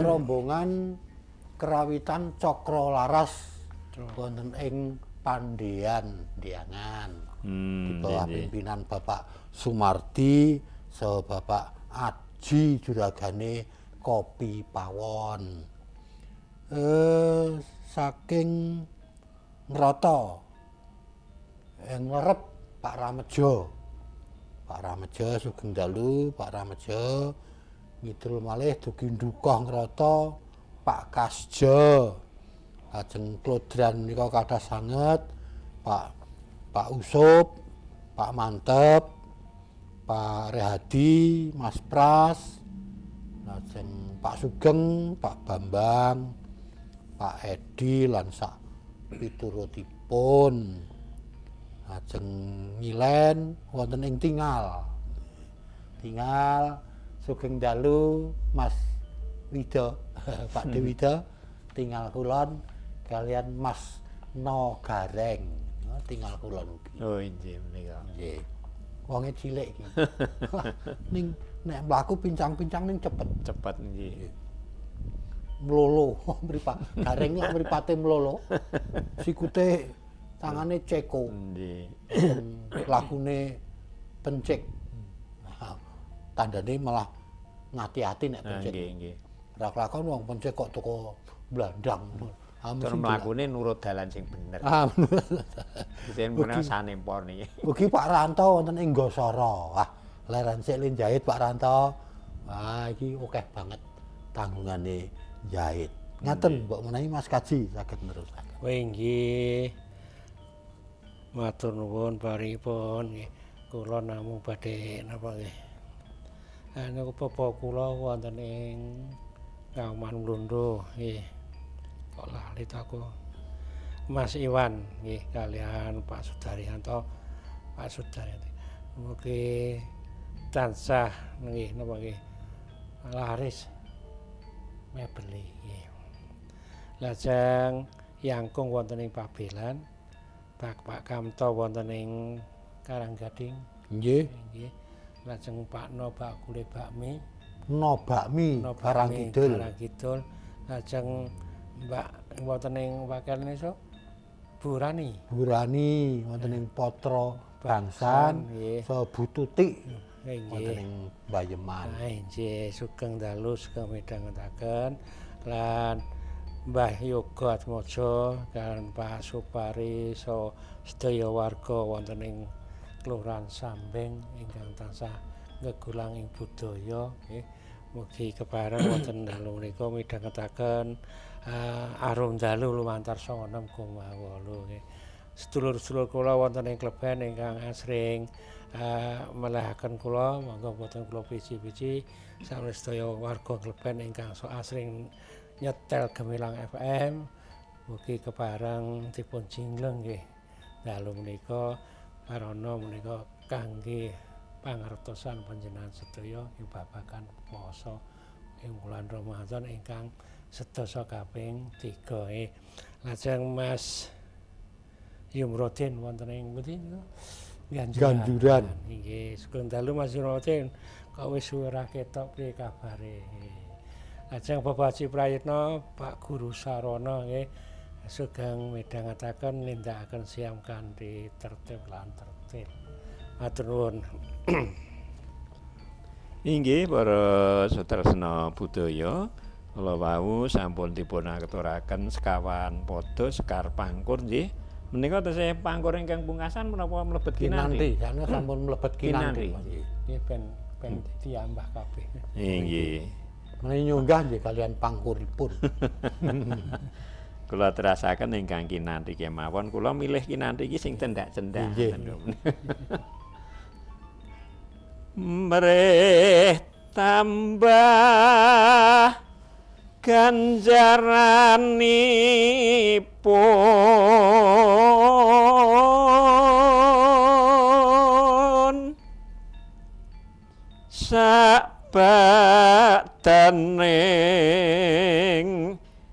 rombongan Kerawitan Cakra Laras wonten ing Pandean Ndiangan. Di bawah pimpinan Bapak Sumardi saha Bapak Aji juragane Kopi Pawon. Saking Ngrata ing Lerep Pak Ramejo. Pak Ramejo sugeng dalu, Pak Ramejo. Ngidul malih dugi Ndukoh Ngrata Pak Kasjo. Lajeng Klodran menika kathah sanget Pak Usup, Pak Mantep, Pak Rehadi, Mas Pras, lajeng Pak Sugeng, Pak Bambang, Pak Edi lan sak piturutipun. Lajeng ngilen wonten ing Tingal. Tingal sugeng dalu Mas Wido, Pak Dewida Tingal Kulon kalian Mas No Gareng. Tingal Kulon ugi. Oh inggih menika. Nggih. Wonge cilik iki. Ning nek mlaku pincang-pincang ning cepet. Cepet nggih. Mlolo mripat. Gareng lak mripate mlolo. Sikute tangane ceko. Nggih. Lakune pencik. Nah, tandane malah ngati-ati nek pencik. Nggih, nggih. Ora kelakon wong pencik kok teko blandang. Tur mlakune nurut dalan sing bener. Ah, sing bener sanempo niki. Ugi Pak Ranto wonten ing Gosara. Wah, leren sik le njahit Pak Ranto. Wah, iki akeh banget tanggungane njahit. Ngaten mbok menawi Mas Kaji saged nerusaken. Kowe nggih. Matur nuwun paripun nggih. Kula namung badhe napa nggih. Anu bapa kula wonten ing Kauman Mlondo nggih. Kok lali to aku. Mas Iwan nggih kalian Pak Sudaryanto. Pak Sudaryanto. Mugi tansah nggih napa nggih laris mebeli nggih. Lajeng yangkung wonten ing Pabelan, Pak Kamto wonten ing Karanggading. Nggih. Nggih. Lajeng Pak No bakule bakmi. No bakmi Karang Kidul. Karang Kidul. Lajeng Mbak wonten ing wakil niku Bu Rani. Bu Rani wonten ing Potro Bangsan, so Bu Tutik wonten ing Bayeman. Nggih, sugeng dalu sugeng midhangetaken lan Mbah Yoga Atmaja kan Pak Supari so sedaya warga wonten ing Kelurahan Sambeng ingkang tansah ngegulang ing budaya nggih. Mugi kepareng wonten dalu menika midhangetaken arum dalu lumantar 96,8 nggih. Sedulur-sedulur kula wonten ing Kleben ingkang asring melehaken kula, monggo boten kula piji-piji sami sedaya warga Kleben ingkang sok asring nyetel Gemilang FM, mugi kepareng dipun jingleng nggih. Dalu menika parana menika kangge pangertosan panjenengan sedaya ing babagan puasa ing wulan Ramadan ingkang sedasa kaping 3. Lajeng Mas Yumrodin wonten ing pundi niku? Ganjuran. Nggih, sugeng dalu Mas Yumrodin. Kok wis suwe ora ketok piye kabare? Lajeng Bapak Haji Prayitno, Pak Guru Sarono nggih, sugeng midhangetaken nindakaken siam kanthi tertib lan tertib. Matur nuwun. Inggih para sutresna budaya, kula wau sampun dipun aturaken sekawan padha sekar pangkur nggih. Menika tesih pangkur ingkang pungkasan menapa mlebet kinanti? Kinanti, sampun mlebet kinanti. Nggih ben diambah kabeh. Inggih. Menawi nyunggah nggih kalian pangkuripun. Kula terasaken ingkang kinanti kemawon, kula milih kinanti iki sing cendak-cendak. Mrih tambah ganjaranipun sabadaning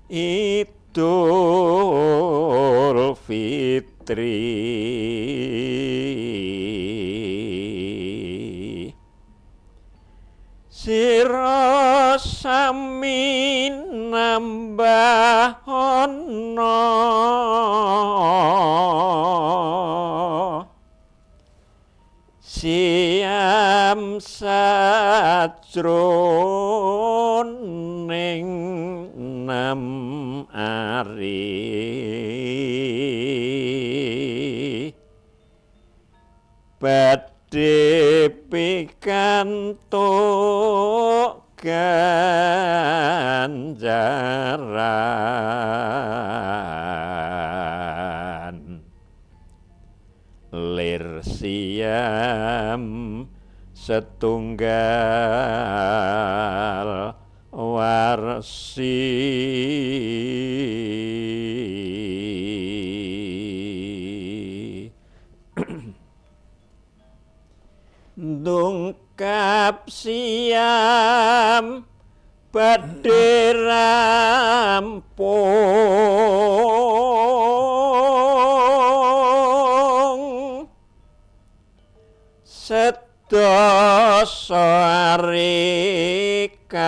Idul Fitri. Sira sami nambah ana siam sajroning 6 ari badhe pikantuk ganjaran lir siam setunggal warsi. Ndungkap siam badhe rampung sedasa ari kang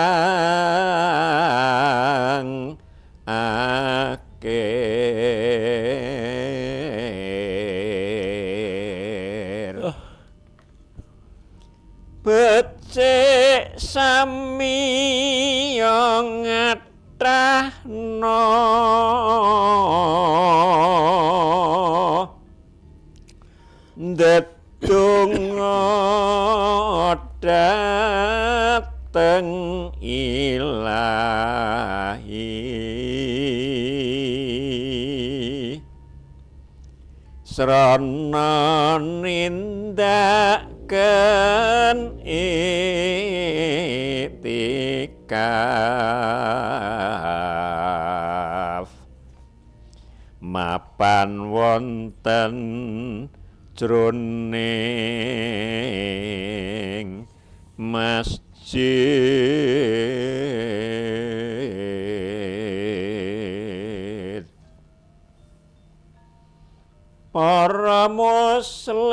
akhir. Becik sami ngatahno ndedonga dhateng Ilahi. Srana nindakaken iktikaf mapan wonten jroning masjid. Para muslim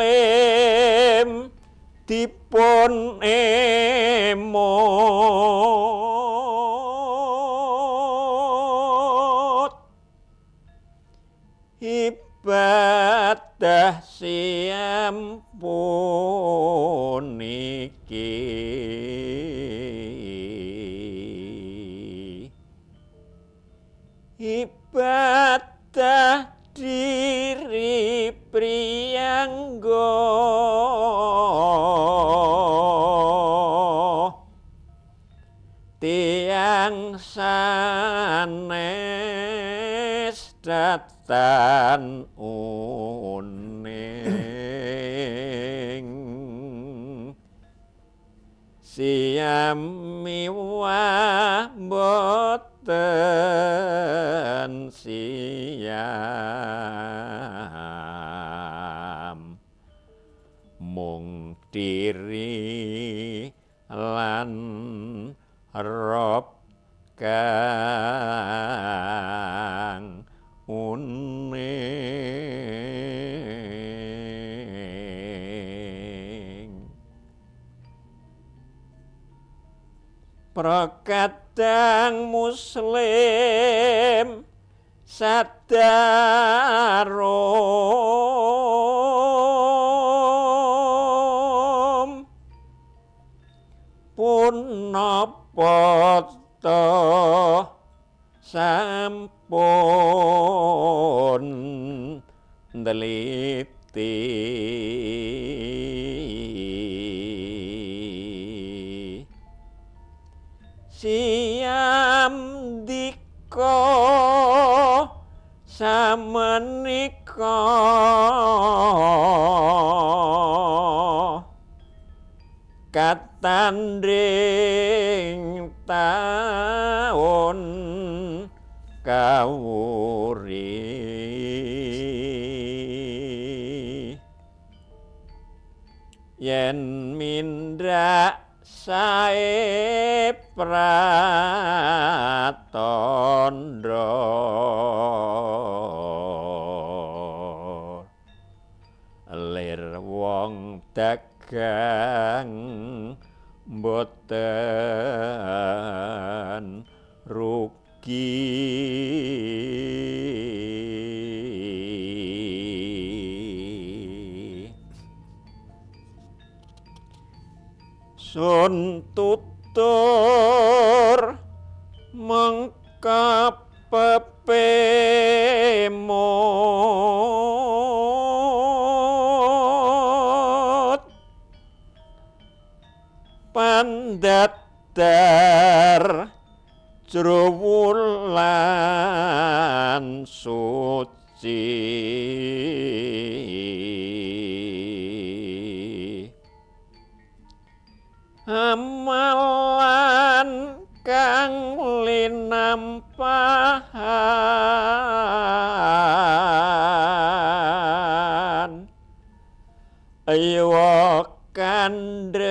dipun emot ibadah siam puniki. Ibadah diri priyangga tiyang sanes datan uning siam miwah boten siam mung diri lan rob kang uning. Prakadang muslim sadarum punapa ta sampun ndeliti. Siam dika samenika katandhing taun kawuri. Yen mindhak sae pratandha lir wong dagang mboten rugi. Sun tutur mengka pepemot pandadar jero wulan suci. Amalan kang linampahan aywa kandhek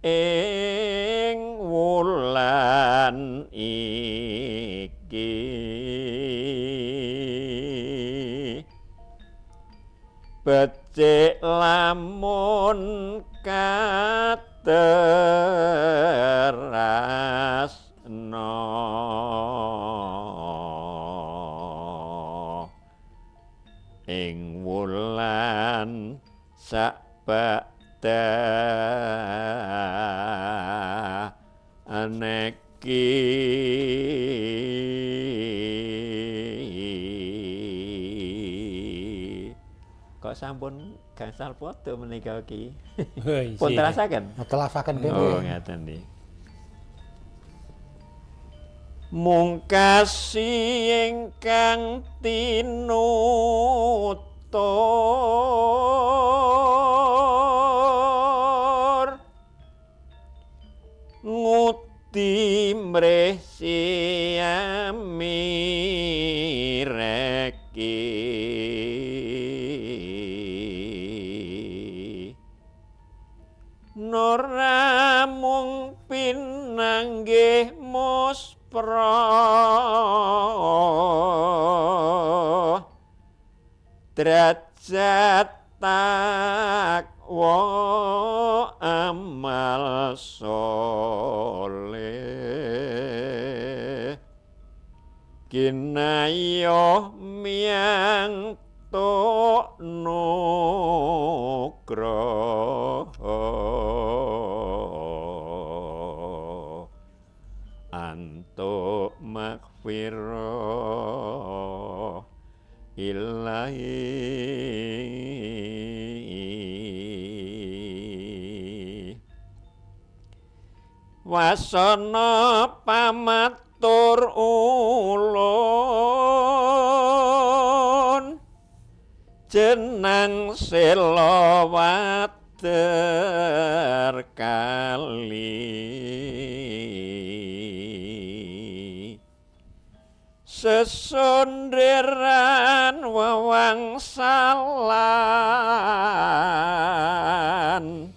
ing wulan iki. Becik lamun katerasna ing wulan sakbakda aneki. Kok sampun gangsal padha menika iki? Pun telasaken? Telasaken dhewe. Oh, ngaten nggih. Mungkasi ingkang tinutur ngudi mrih siami reki nora mung pinanggih muspra derajat takwa amal soleh kinayoh miyang tuk nugroho antuk maghfirah ilahi. Wasana pamatur ulun jenang sela water kali sesonderan wewangsalan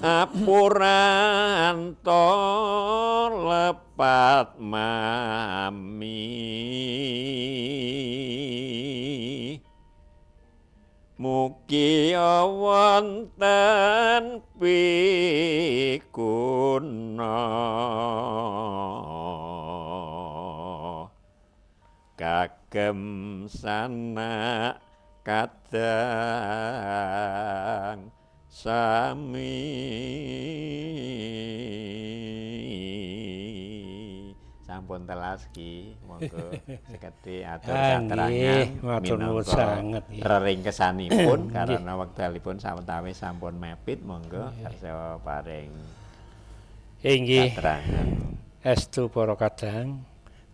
apuranto lepat mami mugi wonten pikuna kagem sanak kadang sami. Sampun telas ki, monggo sekedhik atur katerangan minangka sanget reringkesanipun karena wekdalipun sawetawis sampun mepit, monggo kersa paring inggih katerangan. Estu para kadang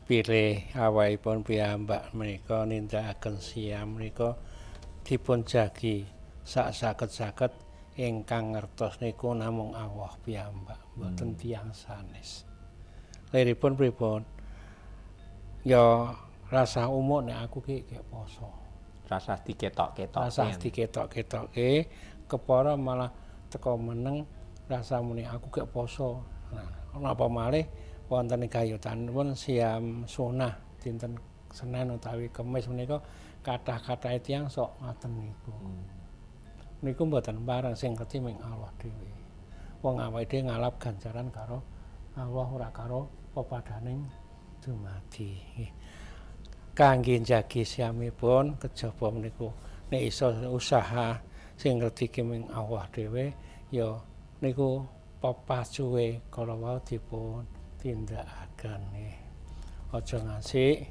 pilih awakipun piyambak menika nindakaken siam menika dipun jagi sak saket-saket ingkang ngertos niku namung Allah piyambak, mboten tiyang sanes. Liripun pripun? Ya rasa umuk nek aku ki gek poso. Rasah diketok-ketokke. Rasah diketok-ketokke, kepara malah teko meneng rasa muni aku gek poso. Nah, napa malih wonten gayutanipun siam sunah dinten Senin utawi Kemis menika kathah-kathahe tiyang sok ngoten niku. Niku mboten pareng sing ngerti ming Allah dhewe. Wong awake dhewe ngalap ganjaran karo Allah ora karo pepadaning dumadi. Kangge njagi siamipun kejaba niku nek iso usaha sing ngerti ki ming Allah dhewe ya niku pepacuwe kala wau dipun tindakaken nggih. Aja ngasih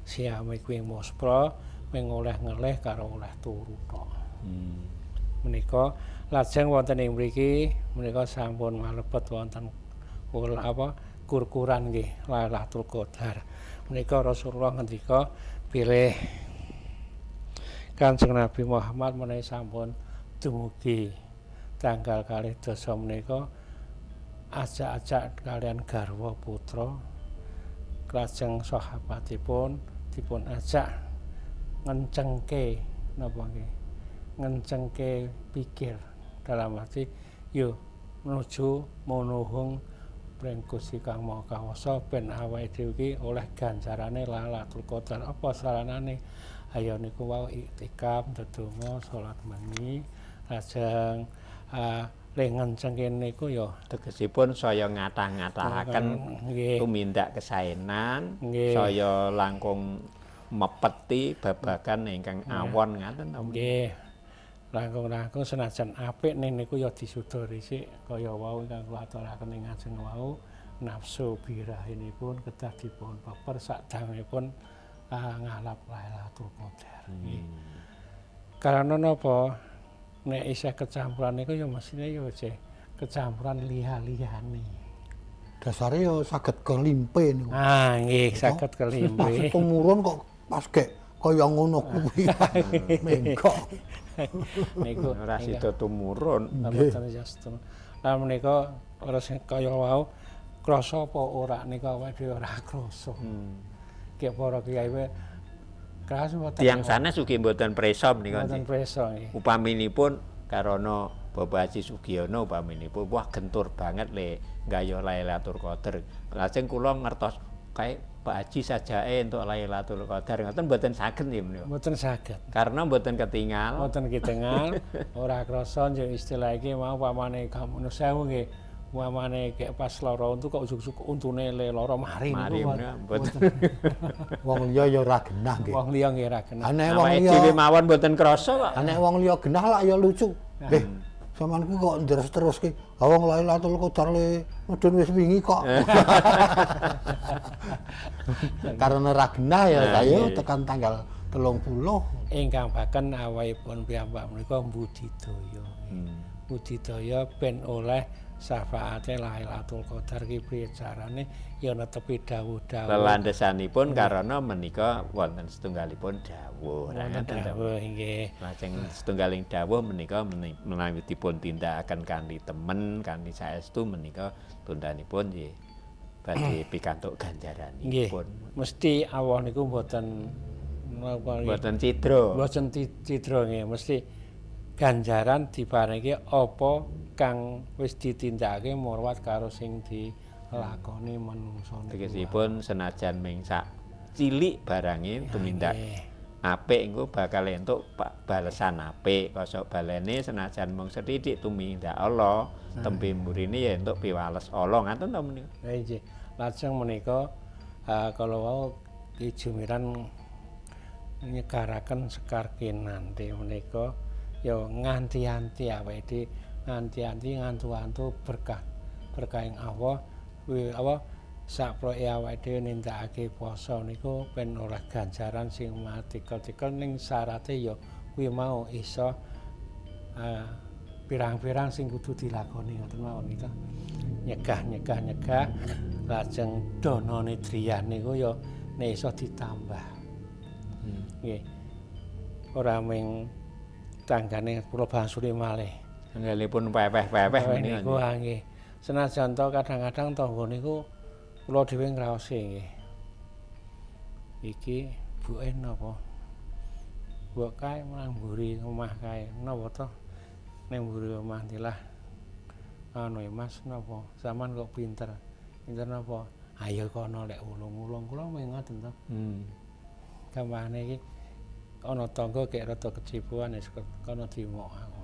siame kuwi muspra ming oleh ngelih karo oleh turu tok. Menika lajeng wonten ing mriki menika sampun malebet wonten apa kurkuran nggih Lailatul Qadar. Menika Rasulullah ngendika bilih Kanjeng Nabi Muhammad menawi sampun dumugi tanggal 12 menika ajak-ajak kalian garwa putra lajeng sahabatipun dipun ajak ngencengke napa nggih ngencengke pikir dalam arti yo menuju menuhung pring Gusti Kang Maha Kawasa ben awake dhewe iki oleh ganjarane Lailatul Qadar. Apa saranane? Ayo niku wau iktikaf, ndedonga, salat bengi, lajeng le ngencengke niku ya tegesipun saya ngatah-ngatahaken tumindak kesaenan, saya langkung mepeti babagan ingkang awon ngaten to. Nggih. Langkung-langkung senajan apik ning niku ya disuda dhisik kaya wau ingkang kula aturaken ing ngajeng wau, nafsu birahinipun kedah dipun peper sadangipun ngalap Lailatul Qadar. Karena napa nek isih kecampuran niku ya mesthine ya isih kecampuran liya-liyane. Dasare ya saged kelimpe niku. Ah nggih, saged kelimpe. Pas tumurun kok pas gek kaya ngono kuwi. Menggok. Niku ora sida tumurun. Mboten saestu. Lah menika ora sing kaya wau krasa apa ora niku awake dhewe ora krasa. Ki para kiai krasa mboten. Tiyang sanes ugi mboten presa menika. Mboten presa nggih. Upaminipun karana Bapak Haji Sugiono upaminipun wah gentur banget le nggayuh Lailatul Qadar. Lajeng kula ngertos kae Pak Haji sajake entuk Lailatul Qadar ngoten mboten saged nggih menika. Mboten saged. Karena mboten ketingal. Mboten ketingal, ora krasa njuk istilah iki mau pamane gamono sewu nggih. Pamane gek pas lara untu kok ujug-ujug untune le lara mari niku mboten. Wong liya ya ora genah nggih. Wong liya nggih ora genah. Nek wong liya dhewe mawon mboten krasa kok. Nek wong liya genah lak ya lucu. Nggih. Sampeyan ku kok ndres terus ki. Ha wong Lailatul Qadar le mudhun wis wingi kok. Karena ra genah ya saya tekan tanggal 30. Ingkang baken awakipun piyambak menika budidaya. Budidaya ben oleh syafaate Lailatul Qadar ki piye carane ya netepi dawuh-dawuh. Lelandhesanipun karana menika wonten setunggalipun dawuh. Wonten dawuh nggih. Lajeng setunggaling dawuh menika menawi dipun tindakaken kanthi temen kanthi saestu menika tundanipun nggih badhe pikantuk ganjaranipun. Mesti Allah niku mboten napa mboten cidra. Mboten cidra nggih, mesti ganjaran diparingi apa kang wis ditindakake murwat karo sing dilakoni manungsa niku. Tegesipun senajan ming sak cilik barange tumindak apik engko bakal entuk balesan apik. Kosok balene senajan mung sethithik tumindak Allah, tembe mburine ya entuk piwales Allah ngaten to menika. Nggih. Lajeng menika kala wau Ki Jumiran nyegaraken sekar kinanti menika ya nganti-anti awake dhewe nganti-anti ngantu-antu berkah berkahing Allah kuwi apa sakploke awake dhewe nindakake poso niku ben oleh ganjaran sing matikel-tikel ning syarate ya kuwi mau iso pirang-pirang sing kudu dilakoni ngoten mawon kita nyegah-nyegah-nyegah lajeng donone driyah niku ya nek iso ditambah. Nggih. Ora ming tanggane kula bangsuli malih. Tanggalipun peweh-peweh niku nggih. Senajan to kadang-kadang tangga niku kula dhewe ngraosi nggih. Iki buke napa? Mbok kae nang mburi omah kae. Napa to? Ning mburi omah dilah anu Mas napa? Sampeyan kok pinter. Pinter napa? Ayo kono lek ulung-ulung kula mung ngoten to. Gampangane iki ana tangga kek rada kecipuan wis kono dimok aku.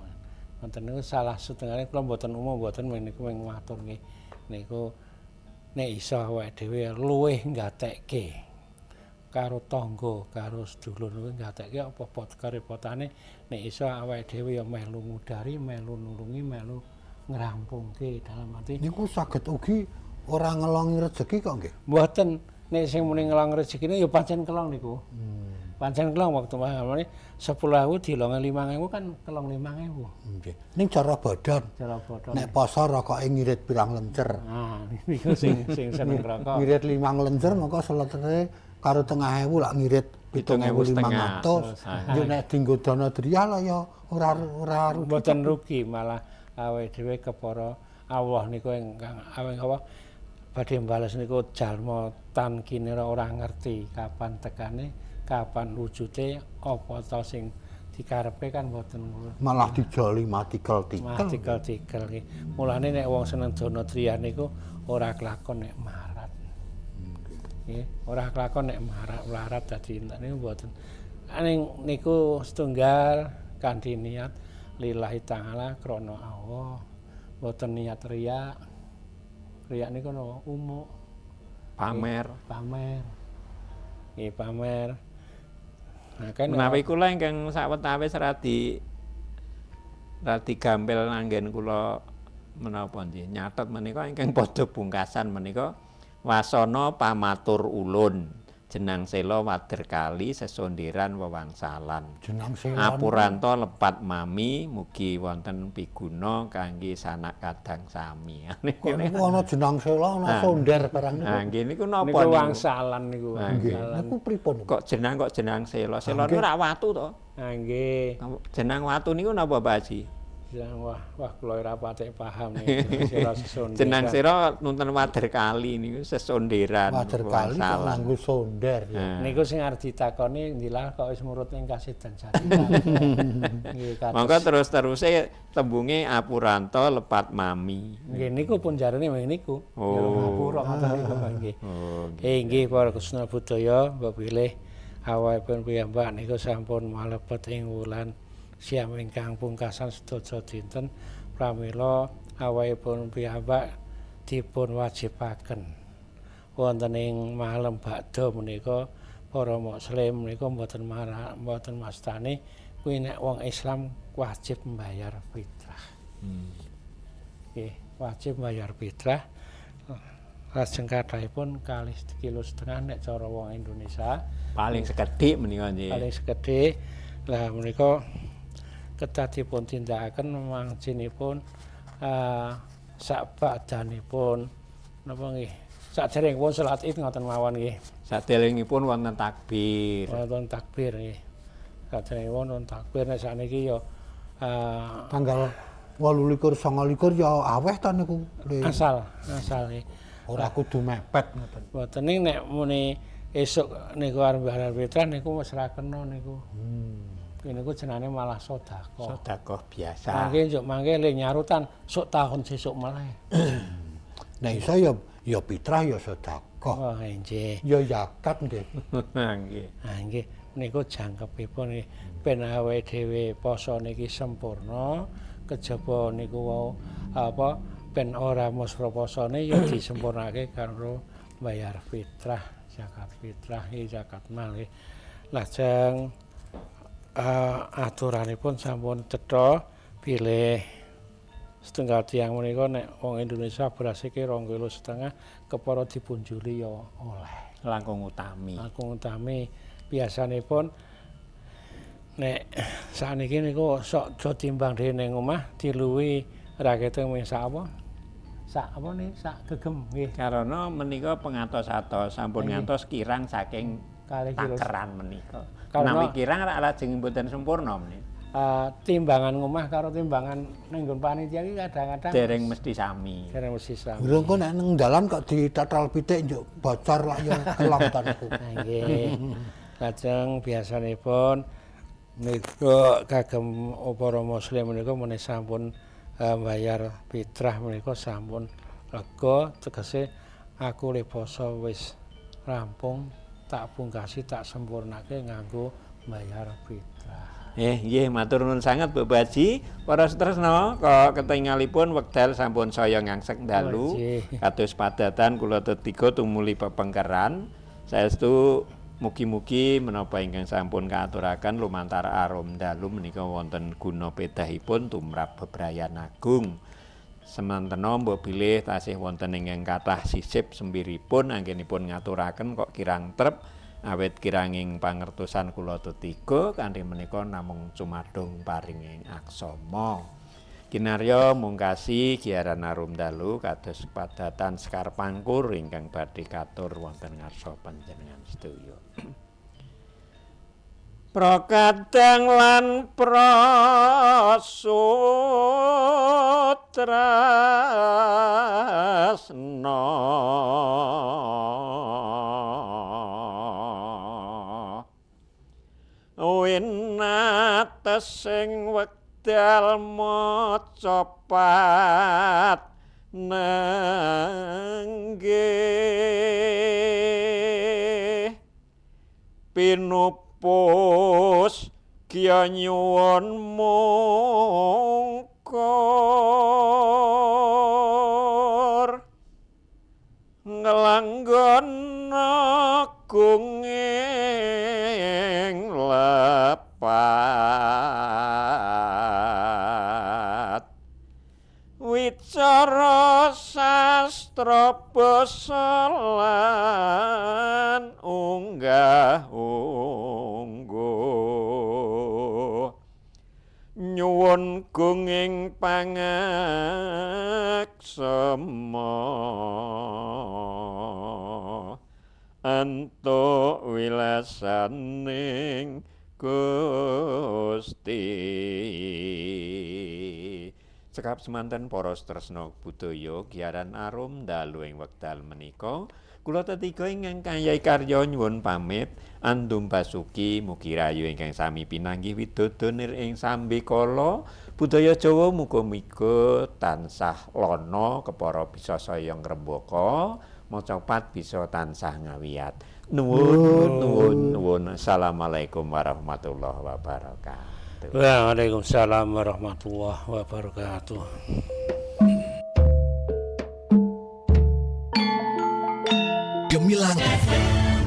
Ngoten niku salah setengahane kula mboten umum mboten niku mung matur nggih. Niku nek iso awake dhewe luwih nggatekke karo tangga, karo sedulur niku nggatekke apa karepotane nek iso awake dhewe ya melu ngudari, melu nulungi, melu ngrampungke dalam arti niku saged ugi ora ngelongi rejeki kok nggih. Mboten, nek sing muni ngelong rezekine ya pancen kelong niku. Pancen kelong waktu mahamane 10.000 dilonge 5.000 kan kelong 5.000. Nggih. Ning cara bodhon. Cara bodhon. Nek poso rokoke ngirit pirang lencer. Ah, niku sing sing seneng rokok. Ngirit 5 lencer mongko seletere karo 5.000 lak ngirit 7.500. Yo nek dienggo dana driyah lah ya ora ora rugi. Mboten rugi, malah awake dhewe kepara Allah niku ingkang apa badhe mbales niku jalma tan kinira ora ngerti kapan tekane, kapan wujute, apa ta sing Dikarepe kan mboten ngono. Malah dijoli matikel-tikel. Matikel-tikel nggih. Mulane nek wong seneng dana triyah niku ora kelakon nek marat. Nggih, ora kelakon nek marat melarat dadi entek niku mboten. Ning niku setunggal kanthi niat lillahi ta'ala krana Allah. Mboten niat riya. Riya niku napa? Umuk. Pamer. Pamer. Nggih, pamer. Nah, kan menawi kula ingkang sawetawis radi gampil anggen kula menapa nggih nyatet menika ingkang padha pungkasan menika wasana pamatur ulun jenang sela wader kali sesondiran wewangsalan jenang sela apuranto lepat mami mugi wonten piguna kangge sanak kadang sami. Kok niku ana jenang sela ana sonder barang niku. Ha nggih niku napa niku wangsalan niku. Nggih niku pripun? Kok jenang sela? Sela niku rak watu to? Ha nggih. Jenang watu niku napa Pak Haji? Jenang wah kula ora patek paham niku sela sesonderan. Jenang sela nonton wader kali niku sesonderan. Wader kali kok nganggo sonder ya. Niku sing arep ditakoni ndilah kok wis murut ing kasidan jati. Nggih kados. Monggo terus-teruse tembunge apuranto lepat mami. Nggih niku pun jarene niku. Oh. Ngapura ngoten niku nggih. Oh nggih para Kusna Budaya mbok bilih awakipun piyambak niku sampun malebet ing wulan siam ingkang pungkasan sedaja dinten pramila awakipun piyambak dipun wajibaken wonten ing malem bakda menika para muslim menika mboten mastani kuwi nek wong Islam wajib mbayar fitrah. Nggih, wajib mbayar fitrah. Lajeng kathahipun 2,5 kilo nek cara wong Indonesia paling sekedhik menika nggih. Paling sekedhik. Lah menika kedah dipun tindakaken mangcinipun sakbadanipun napa nggih saderengipun salat Id ngoten mawon nggih. Saderengipun wonten takbir. Wonten takbir nggih. Saderengipun wonten takbir nek sakniki ya tanggal 28 29 ya aweh ta niku. Asal nggih. Ora kudu mepet ngoten. Mboten ning nek muni esuk niku arep bayar fitrah niku wis ra kena niku. Niku jenenge malah sedekah. Sedekah biasa. Mangke njuk mangke le nyarutan sok tahun sesuk malah. Nek iso ya fitrah ya sedekah. Oh nggih. Ya zakat nggih. Nggih. Ha nggih niku jangkepipun nggih ben awake dhewe poso niki sempurna kejaba niku wau apa ben ora musra posone ya disempurnake karo bayar fitrah, zakat fitrah, zakat mal nggih. Lajeng aturanipun sampun cetha bilih setunggal tiyang menika nek wong Indonesia beras iki 2,5 kilo kepara dipunjuli ya oleh. Langkung utami. Langkung utami biasanipun nek sakniki niku sok aja timbang dhewe ning omah diluwi rakete mung sak apa? Sak apa nih? Sak gegem nggih. Karena menika pengatos-atos sampun ngantos kirang saking takeran menika. Menawi kirang rak lajeng mboten sempurna menika. Timbangan ngomah karo timbangan ning nggon panitia iki kadang-kadang dereng mesti sami. Dereng mesti sami. Urung kok nek nang dalan kok ditatal pitik njuk bocor lak ya kelong ta niku. Nggih. Lajeng biasanipun niku kagem para muslim menika menika sampun bayar fitrah menika sampun lega tegese aku le poso wis rampung tak pungkasi tak sempurnake nganggo bayar fitrah. Nggih matur nuwun sanget Bapak Haji. Para sutresna kok ketingalipun wekdal sampun saya ngangsek dalu. Kados padatan kula tetiga tumuli pepengkeran. Saestu mugi-mugi menapa ingkang sampun kaaturaken lumantar arum dalu menika wonten guna pedahipun tumrap bebrayan agung. Semantena mbok bilih tasih wonten ingkang kathah sisip sembiripun anggenipun ngaturaken kok kirang trep awit kiranging pangertosan kula tetiga kanthi menika namung cumadung paringing aksama. Kinarya mungkasi giaran arum dalu kados padatan Sekar Pangkur ingkang badhe katur wonten ngarsa panjenengan sedaya. Prakadang lan prasutrasna winat Watesing wekdal maca pat nenggih pinupus kya nyuwun mungkur nglanggono gunging lepat wicara sastra basa lan unggah ungguh nyuwun gunging pangaksama antuk wilasaning Gusti. Cekap semanten para tresna budaya giaran arum dalu ing wekdal menika kula tetiga ingkang kayai karya nyuwun pamit andum basuki mugi rahayu ingkang sami pinanggih widodo nir ing sambekala budaya Jawa muga-muga tansah lana kepara bisa saya ngrembaka macapat bisa tansah ngawiyat. Nuwun nuwun nuwun. Assalamualaikum warahmatullahi wabarakatuh. Waalaikumsalam warahmatullahi wabarakatuh. Gemilang FM.